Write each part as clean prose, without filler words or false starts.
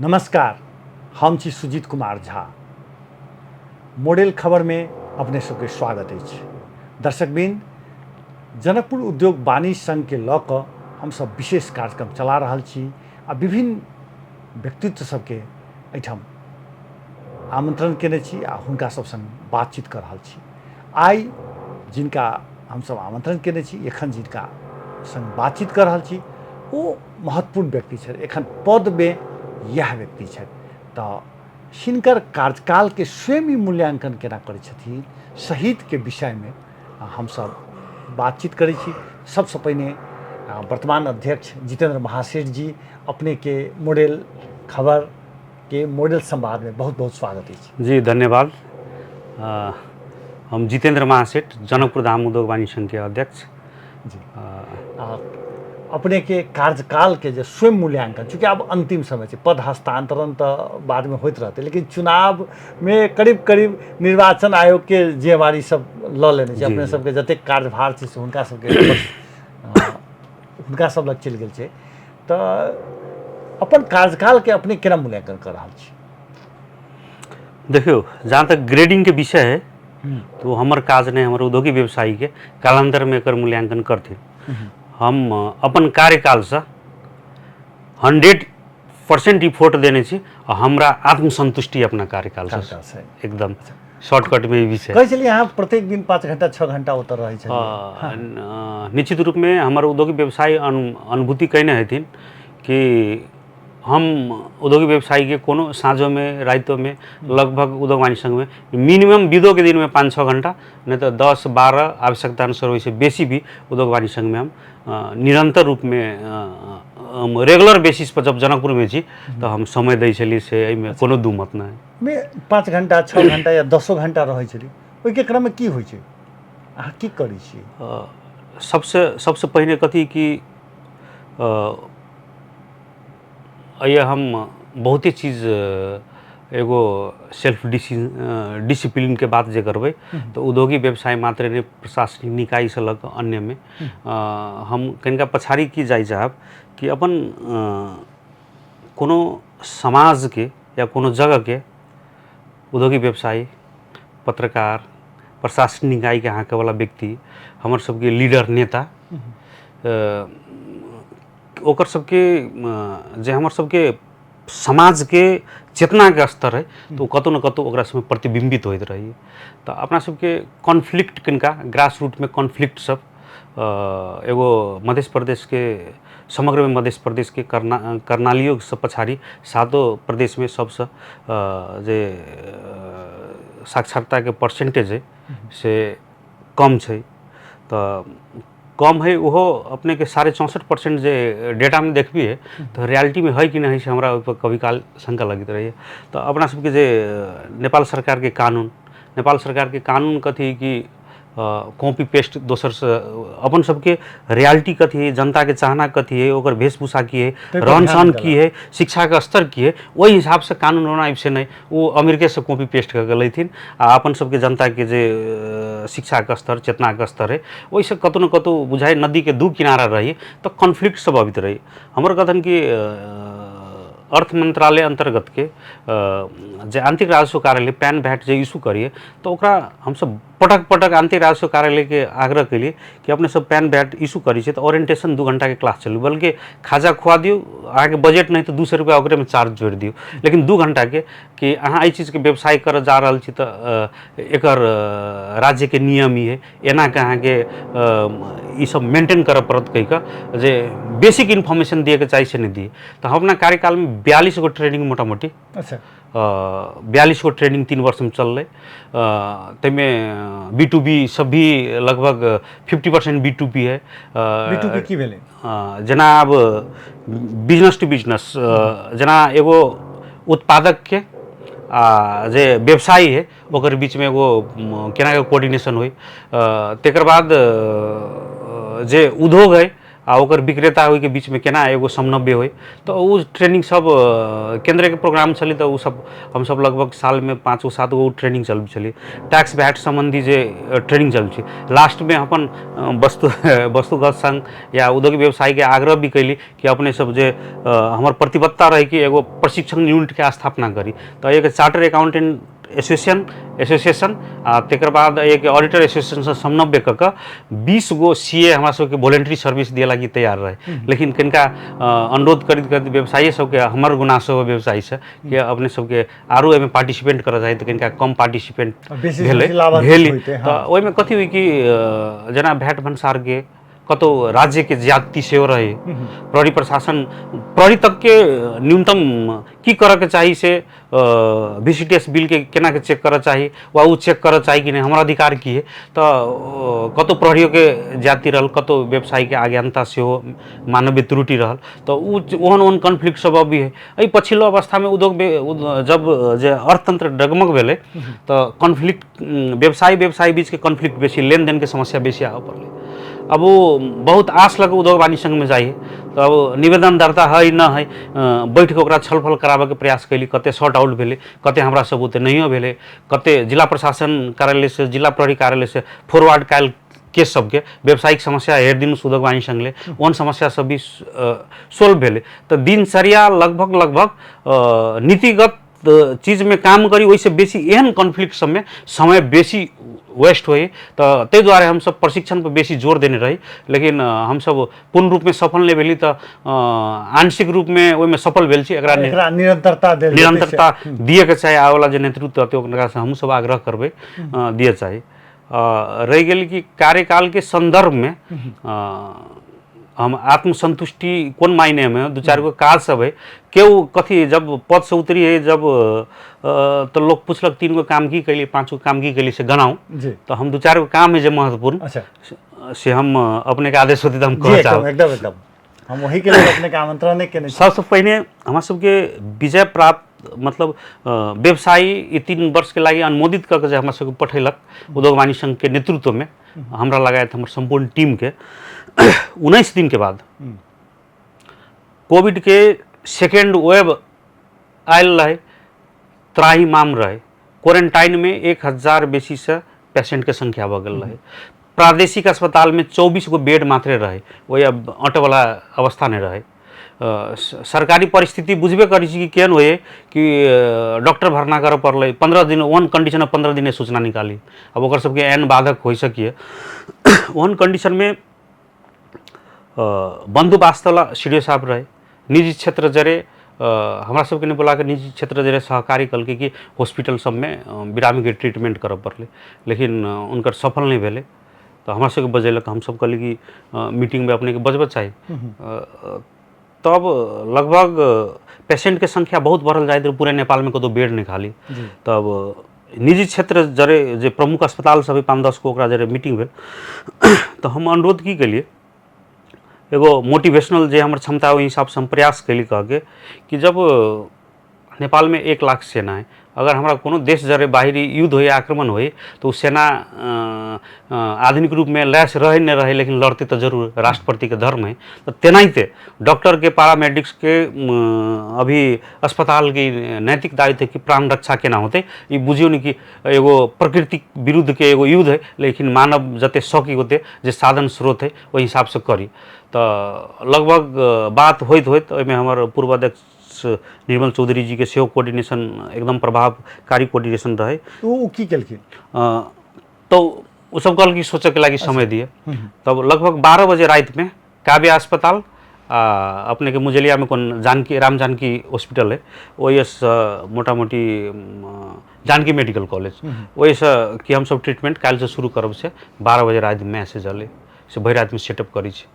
नमस्कार, हम छी सुजीत कुमार झा। मॉडल खबरमे अपने सबके स्वागत अछि। दर्शकबिन, जनकपुर उद्योग वाणिज्य संघके लऽ कऽ हमसब विशेष कार्यक्रम चला रहल छी आ विभिन्न व्यक्तित्व सबके एहिठाम आमंत्रण केने छी आ हुनका सब संग बातचीत कऽ रहल छी। आइ जिनका हमसब आमंत्रण केने छी, एखन जिनका संग बातचीत कऽ रहल छी, ओ महत्वपूर्ण व्यक्ति छथि। एखन पदमे इएह व्यक्ति छथि, तऽ हिनकर कार्यकालके स्वयं ई मूल्यांकन केना करै छथिन सहितके विषयमे हमसब बातचीत करै छी। सबसँ पहिने वर्तमान अध्यक्ष जितेंद्र महासेठ जी, अपनेके मॉडल खबरके मॉडल संवादमे बहुत बहुत स्वागत अछि। जी धन्यवाद। हम जितेंद्र महासेठ, जनकपुर धाम उद्योग वाणिज्य संघके अध्यक्ष। जी, अपने के कार्यकाल के जे स्वयं मूल्यांकन, चूँकि आब अंतिम समय छै, पद हस्तांतरण तऽ बाद में होइत रहतै, लेकिन चुनाव में करीब करीब निर्वाचन आयोग के जिम्मेवारी सब लऽ लेने छै। अपने सबके जतेक कार्यभार छै से हुनका सबके हुनका सब लग चलि गेल छै, तऽ अपन कार्यकाल के अपने केना मूल्यांकन कऽ रहल छी? देखियौ, जहाँ तक ग्रेडिंग के विषय है तो हमर काज नहि, हमर उद्योगी व्यवसायीके कालान्तरमे एकर मूल्यांकन करथिन। हम अपन कार्यकालसँ 100% रिपोर्ट देने छी आ हमरा आत्मसंतुष्टि अपना कार्यकालसँ एकदम शॉर्टकटमे ई विषय। कहै छलियै अहाँ प्रत्येक दिन 5 घंटा 6 घंटा ओतऽ रहै छलियै। निश्चित रूपमे हमर उद्योगी व्यवसायी अनुभूति कयने हेथिन कि हम उद्योगी व्यवसायीके कोनो साँझोमे रातिोमे लगभग उद्योग वाणिज्य संघमे मिनिमम विदोके दिनमे 5-6 घंटा, नहि तऽ 10-12 आवश्यकता अनुसार ओहिसँ बेसी भी उद्योग वाणिज्य संघमे हम निरन्तर रूपमे रेगुलर बेसिस पर जब जनकपुरमे छी तऽ हम समय दै छलियै, से एहिमे कोनो दू मत नहि। मे 5 घंटा 6 घंटा या 10 घंटा रहै छलियै, ओहिके क्रममे की होइ छै, अहाँ की करै छियै? सबसँ पहिने कथी कि एहि हम बहुते चीज एगो सेल्फ डिसिप्लिनके बात जे करबै तऽ उद्योगी व्यवसाय मात्र नहि, प्रशासनिक निकायसँ लऽ कऽ अन्यमे हम कनिका पछाड़ी की जाइ चाहब कि अपन कोनो समाजके या कोनो जगहके उद्योगी व्यवसायी, पत्रकार, प्रशासनिक निकायके अहाँके वला व्यक्ति, हमर सबके लीडर नेता, ओकर सबके जे हमर सबके समाजके चेतनाके स्तर है तऽ ओ कतहु ने कतहु ओकरा सबमे प्रतिबिम्बित होइत रहैए। तऽ अपना सबके कॉन्फ्लिक्ट कनिका ग्रास रूटमे कॉन्फ्लिक्ट सब एगो मध्य प्रदेशके समग्रमे मध्य प्रदेशके कर्णालियोसँ पछाड़ी सातो प्रदेशमे सबसँ जे साक्षरताके परसेंटेज है से कम छै। तऽ कम है ओहो अपनेके 64.5% जे डेटामे देखबियै तऽ रियलिटीमे है कि नहि है से हमरा ओहिपर कभी काल शंका लगैत रहैए। तऽ अपना सबके जे नेपाल सरकारके कानून, नेपाल सरकारके कानून कथी कि कॉपी पेस्ट दोसरसँ अपन सबके रियलिटी कथी है, जनताके चाहना कथी है, ओकर वेशभूषा की है, रहन सहन की है, शिक्षाके स्तर की है, ओहि हिसाबसँ कानून बनाबि से नहि, ओ अमेरिकेसँ कॉपी पेस्ट कऽ के लैथिन आ अपन सबके जनताके जे शिक्षाके स्तर, चेतनाके स्तर है ओहिसँ कतहु ने कतहु बुझाइ नदीके दू किनारा रही तऽ कॉन्फ्लिक्ट सब अबैत रही। हमर कथन कि अर्थ मंत्रालय अन्तर्गतके जे आंतरिक राजस्व कार्यालय पैन भैट जे इशू करिए तऽ ओकरा हमसब पटक पटक आंतरिक राजस्व कार्यालयके आग्रह केलिए कि अपने सब पैन भैट इशू करै छियै तऽ ओरिएंटेशन 2 घंटाके क्लास चलू, बल्कि खाजा खुआ दियौ, अहाँके बजट नहि तऽ 200 रुपैआ ओकरेमे चार्ज जोड़ि दियौ, लेकिन 2 घंटाके कि अहाँ एहि चीजके व्यवसाय करऽ जा रहल छी तऽ एकर राज्यके नियम ई है, एनाके अहाँके ई सब मेंटेन करऽ पड़त कहि कऽ जे बेसिक इन्फॉर्मेशन दिएके चाही से नहि दिए। तऽ हम अपना कार्यकालमे 42 गो ट्रेनिंग मोटा मोटी, अच्छा, 42 गो ट्रेनिंग 3 वर्षमे चललै, ताहिमे बी टू बी सब भी लगभग 50% बी टू बी है। बी टू बी की भेलै? जेना आब बिजनेस टू बिजनेस, जेना एगो उत्पादकके आ जे व्यवसायी है ओकर बीचमे एगो केनाके कोऑर्डिनेशन होइ, तकर बाद जे उद्योग है आ ओकर विक्रेता ओहिके बीचमे केना एगो समन्वय होइ। तऽ ओ ट्रेनिंग सब केन्द्रके प्रोग्राम छलै, तऽ ओ सब हमसब लगभग सालमे 5 गो 7 गो ट्रेनिंग चलबै छलियै। टैक्स वैट सम्बन्धी जे ट्रेनिंग चलै छै, लास्टमे अपन वस्तुगत संघ या उद्योग व्यवसायीके आग्रह भी कैली कि अपने सब जे हमर प्रतिबद्धता रहै कि एगो प्रशिक्षण यूनिटके स्थापना करी। तऽ एक चार्टर अकाउंटेंट एसोसिएशन आ तकर बाद एक ऑडिटर एसोसिएशनसँ समन्वय कऽ कऽ 20 गो सी ए हमरा सबके वॉलेंट्री सर्विस दिअ लागी तैयार रहे, लेकिन कनिका अनुरोध करैत करैत व्यवसायी सबके हमर गुनासो व्यवसायीसँ कि अपने सबके आरो एहिमे पार्टिसिपेंट करऽ चाही, तऽ कनिका कम पार्टिसिपेंट भेलै भेली। तऽ ओहिमे कथी होइ कि जेना भैट भन्सारके कतौ राज्यके ज्यादती सेहो रहे, प्रहरी प्रशासन प्रहरी तकके न्यूनतम की करऽके चाही से बी सी टी एस बिलके केनाके चेक करऽ चाही वा ओ चेक करऽ चाही कि नहि, हमर अधिकार की है। तऽ कतौ प्रहरियोके ज्यादती रहल, कतौ व्यवसायीके अज्ञानता सेहो मानवीय त्रुटि रहल, तऽ ओ ओहन ओहन कॉन्फ्लिक्ट सब अभी है। एहि पछिलो अवस्थामे उद्योग जब जे अर्थतंत्र डगमग भेलै तऽ कॉन्फ्लिक्ट व्यवसायी व्यवसायी बीचके कॉन्फ्लिक्ट बेसी, लेनदेनके समस्या बेसी आबऽ पड़लै। अब ओ बहुत आस लग उद्योग वाणिज्य संघमे जाइ है, तऽ अब निवेदन दर्ता है न है, बैठ कऽ ओकरा छलफल कराबऽके प्रयास कैली, कते शॉर्ट आउट भेलै, कते हमरा सब ओते नहियो भेलै, कते जिला प्रशासन कार्यालयसँ जिला प्रहरी कार्यालयसँ फॉरवर्ड कयल केस सबके व्यावसायिक समस्या हेर दिन उद्योग वाणिज्य संघ ले ओहन समस्या सब भी सोल्व भेलै। तऽ दिनचर्या लगभग लगभग नीतिगत चीजमे काम करी ओहिसँ बेसी एहन कॉन्फ्लिक्ट सबमे समय बेसी वेस्ट होइ, तऽ ताहि दुआरे हमसब प्रशिक्षणपर बेसी जोर देने रही। लेकिन हमसब पूर्ण रूपमे सफल नहि भेली, तऽ आंशिक रूपमे ओहिमे सफल भेल छी। एकरा निरंतरता देल निरंतरता दिएके चाही, आबऽवला जे नेतृत्व रहतै ओकरासँ हमहूँ सब आग्रह करबै दिअ चाही। रहि गेल कि कार्यकालके सन्दर्भमे हम आत्मसंतुष्टि कोन मायनेमे, 2-4 गो काज सब है, केओ कथी जब पदसँ उतरी है जब तऽ लोक पुछलक 3 गो काम की कैली, 5 गो काम की कैली से गनाउ, तऽ हम 2-4 गो काम है जे महत्वपूर्ण। अच्छा। से हम अपनेके आदेश होतै तऽ हम कहऽ चाहब। एकदम एकदम हम वही के लेल अपनेके आमंत्रण केने। सबसँ पहिने हमरा सबके विजय प्राप्त मतलब व्यवसायी ई 3 वर्षके लागि अनुमोदित कऽ के जे हमरा सबके पठेलक उद्योग वाणिज्य संघके नेतृत्वमे, हमरा लगायत हमर सम्पूर्ण टीमके 19 दिनके बाद कोविडके सेकेंड वेव आयल रहे, त्राहिमाम रहे, क्वारेंटाइनमे 1000 बेसीसँ पेशेंटके संख्या भऽ गेल रहे, प्रादेशिक अस्पतालमे 24 गो बेड मात्रे रहे, ओहि अटैवला अवस्था नहि रहे। सरकारी परिस्थिति बुझबे करै छी कि केहन होइ कि डॉक्टर भर्ना करऽ पड़लै, 15 दिन ओहन कंडीशनमे 15 दिने सूचना निकाली, आब ओकर सबके एहन बाधक होइ सकिए। ओहन कंडीशनमे बन्धु वास्तवला सी डी ओ साहब रहे, निजी क्षेत्र जरे हमरा सबके नहि बोला के निजी क्षेत्र जरे सहकारी कहलकै कि हॉस्पिटल सबमे बिरामीके ट्रीटमेंट करऽ पड़लै, लेकिन हुनकर सफल नहि भेलै। तऽ हमरा सबके बजेलक, हमसब कहली कि मीटिंगमे अपनेके बजबऽ चाही। तब लगभग पेशेंटके संख्या बहुत बढ़ल जाइत रहै, पूरे नेपालमे कतहु बेड नहि खाली। तब निजी क्षेत्र जरे जे प्रमुख अस्पताल सब है 5-10 गो, ओकरा जरे मीटिंग भेल, तऽ हम अनुरोध की केलियै, एगो मोटिवेशनल जे हमर क्षमता ओहि हिसाबसँ हम प्रयास केली कहके कि जब नेपालमे 1 लाख सेना है, अगर हमरा कोनो देश जरे बाहरी युद्ध होइ आक्रमण होइ तऽ ओ सेना आधुनिक रूपमे लैस रहै नहि रहै लेकिन लड़तै तऽ जरूर, राष्ट्रप्रतिके धर्म है। तऽ तेनाहिते डॉक्टरके पैरामेडिक्सके अभी अस्पतालके नैतिक दायित्व है कि प्राण रक्षा केना होतै। ई बुझियौ ने कि एगो प्रकृतिक विरुद्धके एगो युद्ध है, लेकिन मानव जते सकी ओते जे साधन स्रोत है ओहि हिसाबसँ करी। तऽ लगभग बात होइत होइत ओहिमे हमर पूर्व अध्यक्ष निर्मल चौधरी जीके सेहो कोऑर्डिनेशन एकदम प्रभावकारी कोऑर्डिनेशन रहै। ओ की केलखिन? तऽ ओ सब कहल कि सोचऽके लागि समय दिए। तब लगभग 12 बजे रातिमे काव्य अस्पताल आ अपनेके मुजलियामे कोन जानकी राम जानकी हॉस्पिटल है ओहिसँ मोटा मोटी जानकी मेडिकल कॉलेज ओहिसँ कि हमसब ट्रीटमेंट काल्हिसँ शुरू करब से 12 बजे रातिमे मैसेज अलै, से भरि रातिमे सेटअप करै छी।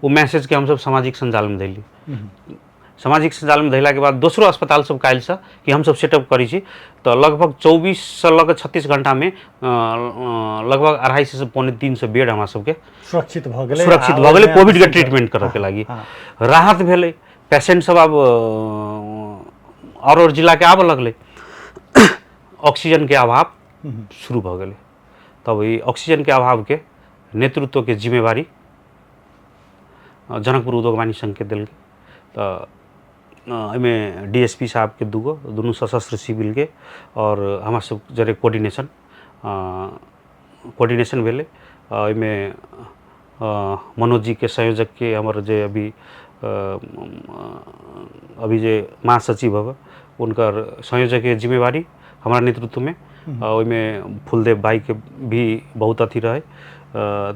ओ मैसेजके हमसब सामाजिक सञ्जालमे देली, सामाजिक सञ्जालमे देलाके बाद दोसरो अस्पताल सब काल्हिसँ कि हमसब सेटअप करै छी। तऽ लगभग 24 लऽ कऽ 36 घण्टामे लगभग 250 से 275 बेड हमरा सबके सुरक्षित भऽ गेलै, सुरक्षित भऽ गेलै कोविडके ट्रीटमेंट करऽके लागि। राहत भेलै, पेशेंट सब आब आओर आओर जिलाके आबऽ लगलै, ऑक्सीजनके अभाव शुरू भऽ गेलै। तब ई ऑक्सीजनके अभावके नेतृत्वके जिम्मेवारी जनकपुर उद्योग वाणिज्य संघके देलकै। तऽ एहिमे DSP साहबके दूगो दुनू सशस्त्र सिविलके आओर हमरा सब जरे कोऑर्डिनेशन कोऑर्डिनेशन भेलै। एहिमे मनोज जीके संयोजकके हमर जे अभी अभी जे महासचिव हवे हुनकर संयोजकके जिम्मेवारी हमरा नेतृत्वमे, ओहिमे फूलदेव भाईके भी बहुत अथी रहै।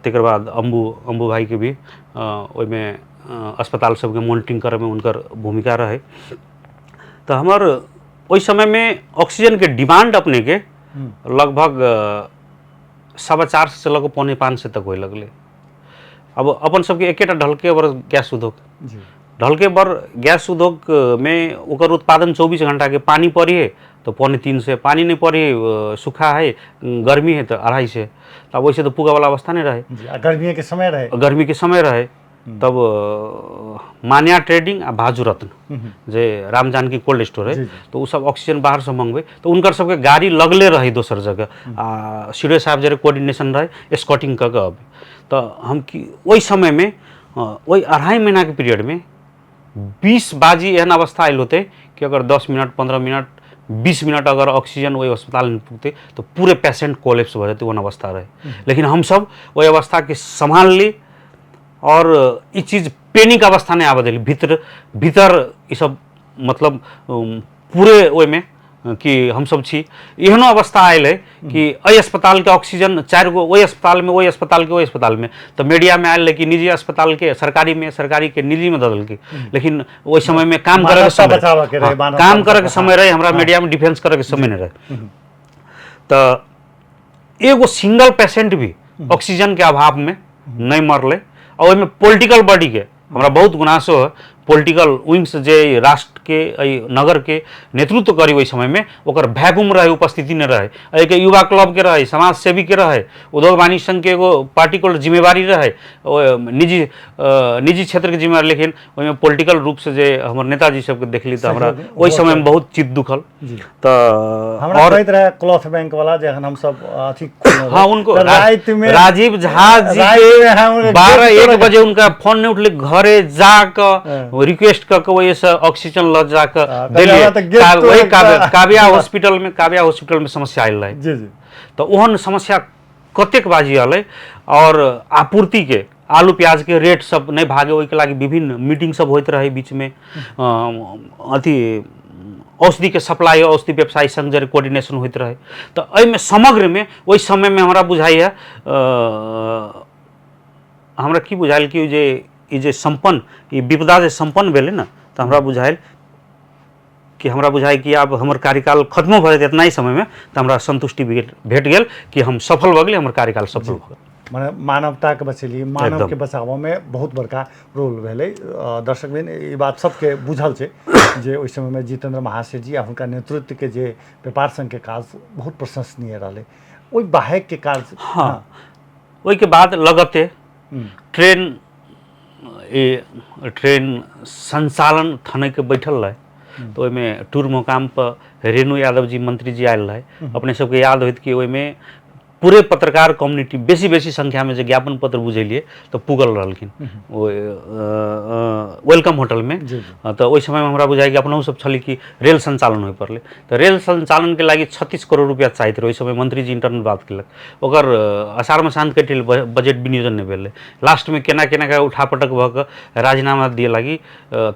तकर बाद अम्बु अम्बु भाईके भी ओहिमे अस्पताल सबके मॉनिटरिंग करैमे हुनकर भूमिका रहै। तऽ हमर ओहि समयमे ऑक्सीजनके डिमांड अपनेके लगभग 425 से लऽ कऽ 475 तक होय लगलै। अब अपन सबके एकेटा ढलके बर गैस उद्योग, ढलके बर गैस उद्योग में ओकर उत्पादन 24 घंटा के, पानी पड़ी है तो 275, पानी नहीं पड़ी सूखा है गर्मी है तो 250। तब वैसे तो पुगा वाला अवस्था नहीं रहे, गर्मी के समय रहे, गर्मी के समय रहे। तब मान्या ट्रेडिंग आ भाजू रत्न जे राम जानकी कोल्ड स्टोर है, तो वो सब ऑक्सीजन बाहर से मंगवे, तो उनकर सबके गाड़ी लगले रहे दोसर जगह, आ सीडीओ साहब जरे कोऑर्डिनेशन रहे स्कॉटिंग कऽ के अबे। तो हम की ओहि समय में ओहि 2.5 महीना के पीरियड में 20 बाजी एहन अवस्था आयल होते कि अगर 10 मिनट 15 मिनट 20 मिनट अगर ऑक्सीजन वही अस्पताल में पुगते तो पूरे पेशेंट कोलेप्स भऽ जेतै, ओहन अवस्था रहे। लेकिन हमसब ओहि अवस्था के सम्हाल ली और ई चीज पेनिक अवस्था नहीं आबऽ देली, भीतर भीतर ई सब मतलब पूरे ओहिमे कि हमसब छी। एहनो अवस्था आयल है कि एहि अस्पतालके ऑक्सीजन 4 गो ओहि अस्पतालमे, ओहि अस्पतालके ओहि अस्पतालमे, तऽ मीडियामे आयल रहै कि निजी अस्पतालके सरकारीमे, सरकारीके निजीमे दऽ देलकै। लेकिन ओहि समयमे काम करैके समय, काम करैके समय रहै, हमरा मीडियामे डिफेंस करैके समय नहि रहै। तऽ एगो सिंगल पेशेंट भी ऑक्सीजनके अभावमे नहि मरलै। आ ओहिमे पोलिटिकल बॉडीके हमरा बहुत गुनासो है, पोलिटिकल विंग्स जे राष्ट्र के एहि नगर के नेतृत्व करी ओहि समय में ओकर वैक्यूम रहे, उपस्थिति नहीं रहे। एहिके युवा क्लब के रहे, समाज सेवी के रहे, उद्योग वाणिज्य संघ के एगो पार्टिकुलर जिम्मेवारी रहे, निजी निजी क्षेत्र के जिम्मेवारी। लेकिन ओहिमे पोलिटिकल रूप से जे हमर नेताजी सबके देखली तऽ हमरा ओहि समय में बहुत चित्त दुखल। तऽ हमरा कहैत रहे क्लॉथ बैंक वाला जे हम सब अथी, हाँ उनको राजीव झा जी के 12-1 बजे उनका फोन नहीं उठले, घरे जाके रिक्वेस्ट कऽ के ओहिसँ ऑक्सीजन लऽ जाके देलियै। वही काव्या हॉस्पिटल में, काव्या हॉस्पिटल में समस्या आयल रहे। तऽ ओहन समस्या कतेक बाजी अलै। और आपूर्ति के आलू प्याज के रेट सब नहीं भागे, ओहिके लागि विभिन्न मीटिंग सब होइत रहे बीच में। अथी औषधि के सप्लाई, औषधि व्यवसायी संग जरे कोऑर्डिनेशन होइत रहे। तऽ एहिमे समग्र में ओहि समय में हमरा बुझाइए, हमरा की बुझायल कि जे ई जे सम्पन्न ई विपदा जे सम्पन्न भेलै ने, तऽ हमरा बुझायल कि हमरा बुझाइ कि आब हमर कार्यकाल खत्मो भऽ जेतै इतना ही समयमे, तऽ हमरा संतुष्टि भेट गेल कि हम सफल भऽ गेली, हमर कार्यकाल सफल भऽ गेल। मने मानवताके बचेलियै, मानवके बचाबऽमे बहुत बड़का रोल भेलै। दर्शकबिन ई बात सबके बुझल छै जे ओहि समयमे जितेंद्र महाशय जी आ हुनका नेतृत्वके जे व्यापार संघके काज बहुत प्रशंसनीय रहलै। ओहि बाहेकके काज, हाँ ओहिके बाद लगते ट्रेन ट्रेन संचालन थनैके बैठल रहे, तऽ ओहिमे टूर मुकाम पर रेणु यादव जी मंत्री जी आयल रहे। अपने सबके याद होइत कि ओहिमे पूरे पत्रकार कम्युनिटी बेसी बेसी संख्यामे जे ज्ञापन पत्र बुझेलियै तऽ पुगल रहलखिन ओ welcome होटलमे। तऽ ओहि समयमे हमरा बुझाइ कि अपनहु सब छलै कि रेल संचालन होइ पड़लै, तऽ रेल संचालनके लागि 36 करोड़ रुपया चाहैत रहै। ओहि समय मंत्री जी इंटरनल बात केलक, ओकर असारमे शान्त कटि बजट विनियोजन नहि भेलै। लास्टमे केना केना कऽ उठापटक भऽ कऽ राजीनामा दिअ लागि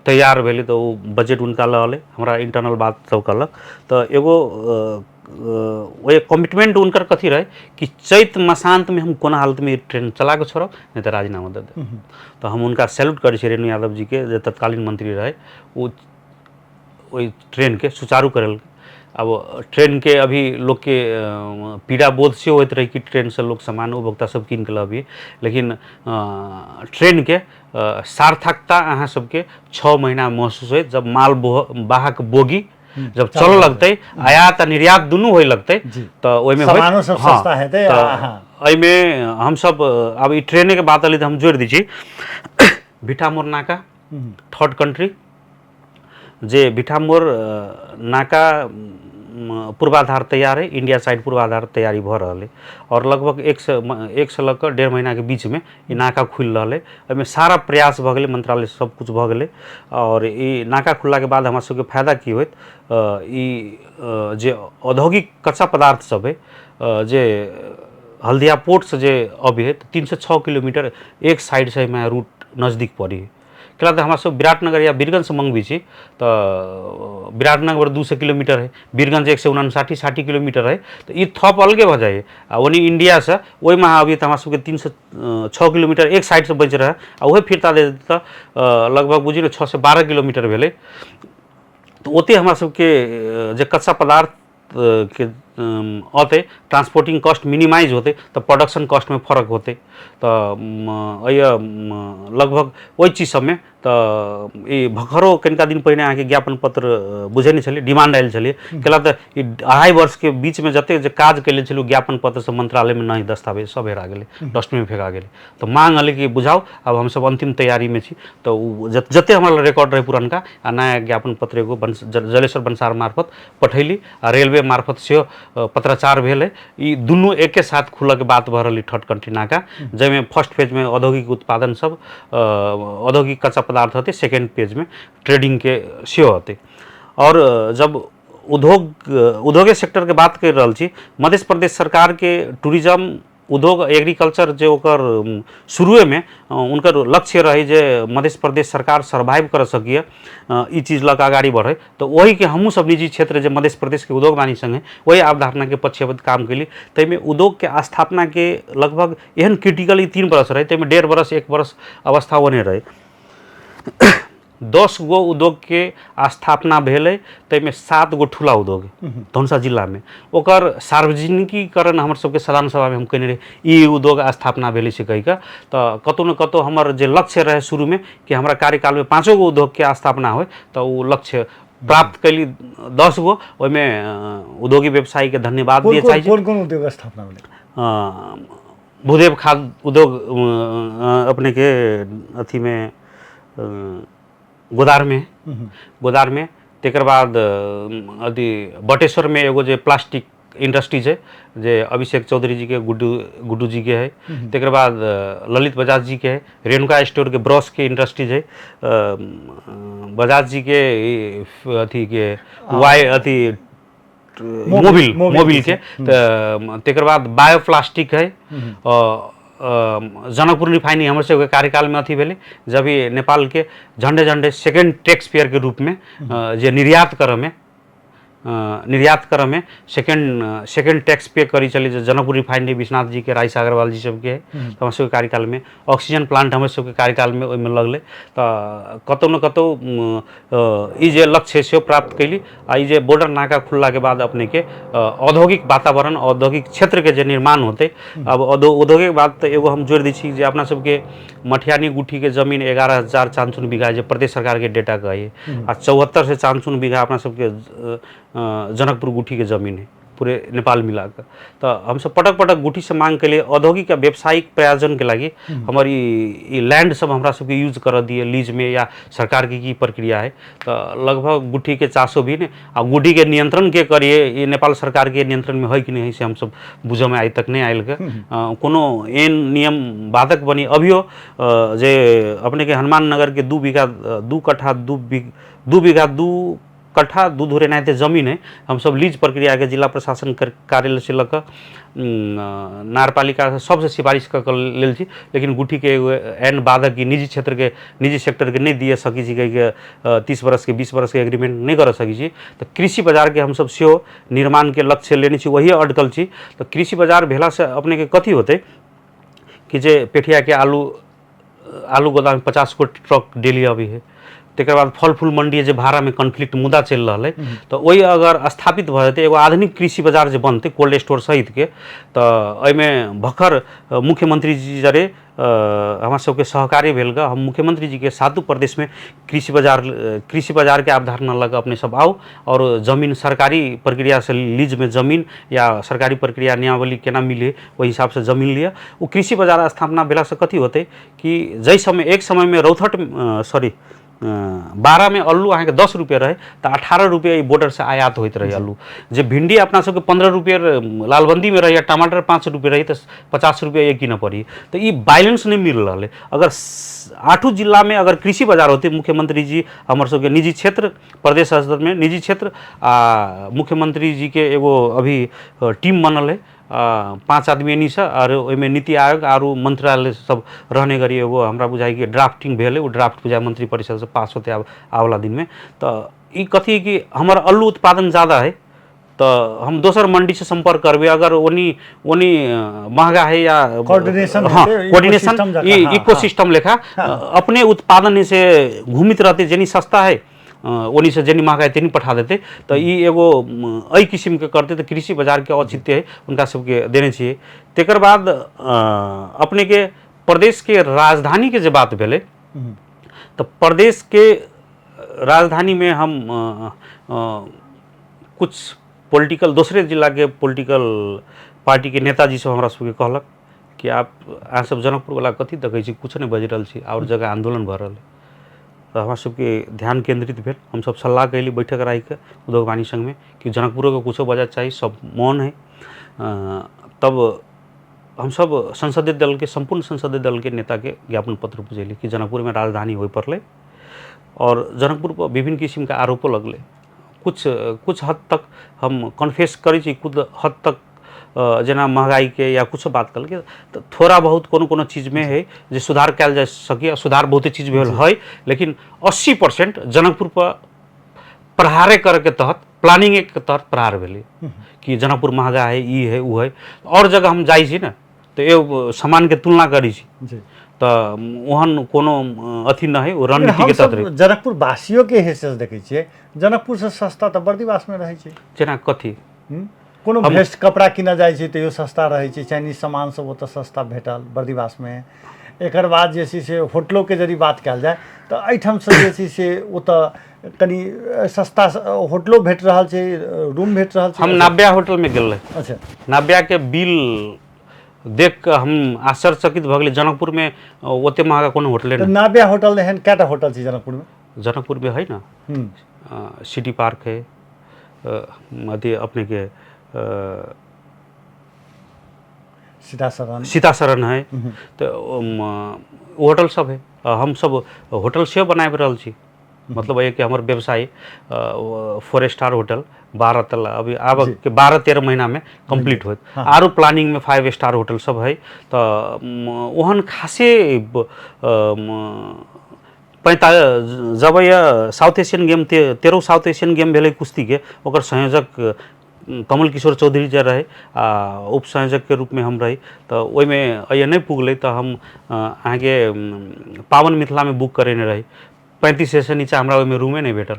तैयार भेलै, तऽ ओ बजट हुनका लऽ अलै, हमरा इंटरनल बात सब कहलक। तऽ एगो ओहि कमिटमेंट हुनकर कथी रहै कि चैत मसान्तमे हम कोना हालतमे ट्रेन चला कऽ छोड़ब, नहि तऽ राजीनामा दऽ देब। तऽ हम हुनका सैल्यूट करै छी रेणु यादव जीके, जे तत्कालीन मंत्री रहै, ओ ओहि ट्रेनके सुचारू करेलकै। अब ट्रेनके अभी लोकके पीड़ा बोध सेहो होइत रहै कि ट्रेनसँ लोक सामान उपभोक्ता सब कीन कऽ लबियै, लेकिन ट्रेनके सार्थकता अहाँ सबके 6 महीना महसूस होइत जब माल वाहक बोगी जब चलऽ लगतै, आयात आ निर्यात दुनू होय लगतै, तऽ ओहिमे सामानो सब सस्ता हेतै। एहिमे हमसब आब ई ट्रेनेके बात अलै तऽ हम जोड़ि दै छी भिठामोड़ नाका थर्ड कंट्री, जे भिठामोड़ नाका पूर्वाधार तैयार है, इंडिया साइड पूर्वाधार तैयारी भऽ रहल है आओर लगभग 1 से लऽ कऽ 1.5 महीनाके बीचमे ई नाका खुलि रहल है। एहिमे सारा प्रयास भऽ गेलै, मंत्रालय सब कुछ भऽ गेलै। आओर ई नाका खुललाके बाद हमरा सबके फायदा की होयत? ई जे औद्योगिक कच्चा पदार्थ सब है, जे हल्दिया पोर्टसँ जे अबै है, तऽ 306 किलोमीटर एक साइडसँ एहिमे रूट नजदीक पड़ै है। कैला तऽ हमरा सब विराटनगर या बीरगंजसँ मङ्गबै छी तऽ विराटनगर 200 किलोमीटर है, बीरगंज 159 60 किलोमीटर है, तऽ ई थप अलगे भऽ जाइ है। आ ओनी इंडियासँ ओहिमे अहाँ अबियै तऽ हमरा सबके 306 किलोमीटर एक साइडसँ बचि रहै आ ओहे फिरता दे तऽ लगभग बुझियौ ने 6 से 12 किलोमीटर भेलै। तऽ ओते हमरा सबके जे कच्चा पदार्थ के अतै, ट्रांसपोर्टिंग कॉस्ट मिनिमाइज होतै तऽ प्रोडक्शन कॉस्टमे फरक होतै। तऽ एहि लगभग ओहि चीज सबमे तऽ ई भखरो कनिका दिन पहिने अहाँके ज्ञापन पत्र बुझेने छलियै, डिमांड आयल छलियै। कैला तऽ ई 2.5 वर्षके बीचमे जतेक जे काज कयले छलियै, ओ ज्ञापन पत्र सब मंत्रालयमे नहि, दस्तावेज सब हेरा गेलै, डस्टबिनमे फेका गेलै। तऽ मांग एलै कि बुझाउ। आब हमसब अन्तिम तैयारीमे छी, तऽ ओ जतेक हमरा रिकॉर्ड रहै पुरनका आ नया ज्ञापन पत्र एगो जलेश्वर बनसार मार्फत पठैली आ रेलवे मार्फत सेहो पत्राचार भेलै। ई दुनू एके साथ खुलऽके बात भऽ रहल थर्ड कंट्री नाका, जाहिमे फर्स्ट फेजमे औद्योगिक उत्पादन सब, औद्योगिक कच्चा पदार्थ होतै, सेकेंड फेजमे ट्रेडिंगके सेहो होतै। आओर जब उद्योगे सेक्टरके बात करि रहल छी, मध्य प्रदेश सरकारके टूरिज्म, उद्योग, एग्रीकल्चर जे ओकर शुरुएमे हुनकर लक्ष्य रहै जे मध्य प्रदेश सरकार सर्वाइव कर सकिए, ई चीज लऽ कऽ अगाडि बढ़ै, तऽ ओहिके हमहूँ सब निजी क्षेत्र जे मध्य प्रदेशके उद्योग वाणिज्य संघ है, ओहि अवधारणाके पक्षपात काम केली। ताहिमे उद्योगके स्थापनाके लगभग एहन क्रिटिकल ई 3 बरस रहै, ताहिमे 1.5 बरस 1 बरस अवस्था ओने रहै। 10 गो उद्योगके स्थापना भेलै, ताहिमे 7 गो ठुला उद्योग धनुषा जिलामे। ओकर सार्वजनिकीकरण हमर सबके साधारण सभामे हम कयने रही, ई उद्योग स्थापना भेलै से कहि कऽ। तऽ कतहु ने कतहु हमर जे लक्ष्य रहै शुरूमे कि हमरा कार्यकालमे पाँचो गो उद्योगके स्थापना होइ, तऽ ओ लक्ष्य प्राप्त कयली 10 गो। ओहिमे उद्योगी व्यवसायीके धन्यवाद कोन दिअ कोन चाहै छी। कोन कोन उद्योग स्थापना भेलै? भूदेव खाद उद्योग अपनेके अथीमे गोदारमे, गोदारमे। तकर बाद अथी बटेश्वरमे एगो जे प्लास्टिक इंडस्ट्री छै, जे अभिषेक चौधरी जीके, गुड्डू गुड्डू जीके है। तकर बाद ललित बजाज जीके है, रेणुका स्टोरके ब्रशके इंडस्ट्रीज है, बजाज जीके ई, अथीके वाई अथी मोबिल मोबिल। मोबिल के। तऽ तकर बाद बायोप्लास्टिक है। जनकपुर रिफाइनरी हमर सबके कार्यकालमे अथी भेलै, जब भी नेपालके झण्डे झण्डे सेकेंड टैक्स पेयर के रूपमे जे निर्यात करऽमे सेकेंड सेकेंड टैक्स पे करी छलै जे जनकपुर रिफाइनरी विश्वनाथ जीके, राजेश अग्रवाल जी सबके। तऽ हमर सबके कार्यकालमे ऑक्सीजन प्लांट हमर सबके कार्यकालमे ओहिमे लगलै। तऽ कतहु ने कतहु ई जे लक्ष्य है सेहो प्राप्त कयली। आ ई जे बॉर्डर नाका खुललाके बाद अपनेके औद्योगिक वातावरण, औद्योगिक क्षेत्रके जे निर्माण होतै। आब औद्योगिक बात तऽ एगो हम जोड़ि दै छी जे अपना सबके मठियानी गुठीके जमीन 11,000 चानचुन बीघा जे प्रदेश सरकारके डेटा कहै, आ 74 से चानचुन बीघा अपना सबके जनकपुर गुठीके जमीन है पूरे नेपाल मिला कऽ। तऽ हमसब पटक पटक गुठीसँ मांग केलियै औद्योगिक आ व्यावसायिक प्रयोजनके लागि हमर ई ई लैंड सब हमरा सबके यूज करऽ दिअ लीजमे या सरकारके की प्रक्रिया है। तऽ लगभग गुठीके चासो भी ने आ गुठीके नियंत्रण के करिए, ई नेपाल सरकारके नियंत्रणमे है कि नहि है, से हमसब बुझऽमे आइ तक नहि आयल के। कोनो एहन नियम बाधक बनी अभियो जे अपनेके हनुमान नगरके 2 बीघा 2 कट्ठा 2 बीघा 2 कट्ठा 2 धुर एनाहिते जमीन है। हमसब लीज प्रक्रियाके जिला प्रशासन कार्यालय से लऽ कऽ नगरपालिका सबसँ सिफारिश कऽ कऽ लेल छी, लेकिन गुठीके एगो एहन बाधक कि निजी क्षेत्रके, निजी सेक्टरके नहि दिअ सकै छी कहिके 30 वर्षके, 20 वर्षके एग्रीमेंट नहि करऽ सकै छी। तऽ कृषि बाजारके हमसब सेहो निर्माणके लक्ष्य लेने छी, वही अटकल छी। तऽ कृषि बाजार भेलासँ अपनेके कथी होतै कि जे पेठियाके आलू आलू गोदाममे 50 गो ट्रक डेली अबै है। तकर बाद फल फूल मंडी जे भाड़ामे कॉन्फ्लिक्ट मुद्दा चलि रहल है, तऽ ओहि अगर स्थापित भऽ जेतै, एगो आधुनिक कृषि बाजार जे बनतै कोल्ड स्टोर सहितके, तऽ एहिमे भखर मुख्यमंत्री जी जरे हमरा सबके सहकार्य भेल ग। हम मुख्यमंत्री जीके सातू प्रदेशमे कृषि बाजारके अवधारणा लऽ कऽ अपने सब आउ आओर जमीन सरकारी प्रक्रियासँ लीजमे जमीन या सरकारी प्रक्रिया नियमावली केना मिले, ओहि हिसाबसँ जमीन लिअ। ओ कृषि बाजार स्थापना भेलासँ कथी होतै कि जाहि समय एक समयमे रौथट, सॉरी, 12 में अल्लू अहाँके 10 रुपये रहे तऽ 18 रुपये ई बॉर्डरसँ आयात होइत रहै अल्लू। जे भिंडी अपना सबके 15 रुपये लालबंदीमे रहै, टमाटर 5 रुपये रहै, तऽ 50 रुपये एक कीनऽ पड़ी। तऽ ई बैलेंस नहि मिल रहल है। अगर 8 जिलामे अगर कृषि बाजार होतै, मुख्यमंत्री जी हमर सबके निजी क्षेत्र प्रदेश स्तरमे निजी क्षेत्र आ मुख्यमंत्री जी के एगो अभी टीम बनल है, 5 आदमी एनीसँ, आओर ओहिमे नीति आयोग आर मंत्रालय सब रहने गरी एगो हमरा बुझाइ कि ड्राफ्टिंग भेल है, ओ ड्राफ्ट बुझाइ मंत्री परिषदसँ पास होतै आब आबला दिनमे। तऽ ई कथी कि हमर अल्लू उत्पादन ज़्यादा है तऽ हम दोसर मंडीसँ संपर्क करबै, अगर ओनी ओनी महगा है या कोऑर्डिनेशन, हाँ कोऑर्डिनेशन इकोसिस्टम लेखा अपने उत्पादन से घूमित रहते, जेनी सस्ता है ओनी से जेनी महगा है तेनी पठा देते। तऽ ई एगो एहि किस्मके करते तऽ कृषि बाजारके औचित्य है हुनका सबके देने छियै। तकर बाद अपनेके प्रदेशके राजधानीके जे बात भेलै तऽ प्रदेशके राजधानीमे हम कुछ पॉलिटिकल दोसरे जिलाके पॉलिटिकल पार्टीके नेताजी सब हमरा सबके कहलक कि आप अहाँ सब जनकपुरवला कथी देखै छी, कुछ नहि बाजि रहल छी, आओर जगह आन्दोलन भऽ रहल है। तऽ हमरा सबके ध्यान केंद्रित भेल, हमसब सलाह कैली बैठक राखिके उद्योग वाणिज्य संघमे कि जनकपुरोके कुछो बजऽ चाही, सब मौन है। तब हमसब संसदीय दलके संपूर्ण संसदीय दलके नेताके ज्ञापन पत्र बुझेली कि जनकपुरमे राजधानी होइ पड़लै और जनकपुर पर विभिन्न किसिमके आरोपो लगलै। कुछ कुछ हद तक हम कन्फेस करै छी, कुछ हद तक जेना महगाइके या कुछो बात कहलकै तऽ थोड़ा बहुत कोनो कोनो चीजमे है जे सुधार कयल जा सकै, सुधार बहुते चीज भेल है, लेकिन 80% जनकपुर पर प्रहारे करके तहत प्लानिंग के तहत प्रहार भेलै कि जनकपुर महगा है, ई है ओ है। और जगह हम जाइ छी ने तऽ एगो सामानके तुलना करै छी तऽ ओहन कोनो अथी नहि है, ओ रणनीति के तहत रहे। जनकपुर वासियों के हैसियत देखै छियै, जनकपुर से सस्ता तऽ बर्दिवासमे रहै छै। जेना कथी कोनो भेस्ट कपड़ा किनऽ जाइ छै तैयो सस्ता रहै छै, चाइनीज सामान सब ओतऽ सस्ता भेटल बर्दिवासमे। एकर बाद जे छै से होटलोके यदि बात कयल जाय तऽ एहिठामसँ जे छै से ओतऽ कनि सस्ता होटलो भेट रहल छै, रूम भेट रहल छै। हम नाव्या होटलमे गेल रही। अच्छा। नाव्याके बिल देख कऽ हम आश्चर्यचकित भऽ गेली। जनकपुरमे ओते महगा कोनो होटले नहि। नाव्या होटल एहन कएटा होटल छै जनकपुरमे? जनकपुरमे है ने सिटी पार्क है, अथी अपनेके सीताशरण, सीताशरण है, तऽ होटल सब है। हमसब होटल सेहो बनाबि रहल छी, मतलब है कि हमर व्यवसाय 4 स्टार होटल 12 तला अभी आब के 12-13 महीनामे कम्प्लीट होत। आरो प्लानिंगमे 5 स्टार होटल सब है। तऽ ओहन खासे जब यह south Asian game 13 south Asian game भेलै कुश्तीके, ओकर संयोजक कमल किशोर चौधरी जे रहे आ उप संयोजकके रूपमे हम रही, तऽ ओहिमे अइए नहि पुगलै तऽ हम अहाँके पावन मिथिलामे बुक करेने रही। 3500 से नीचा हमरा ओहिमे रूमे नहि भेटल।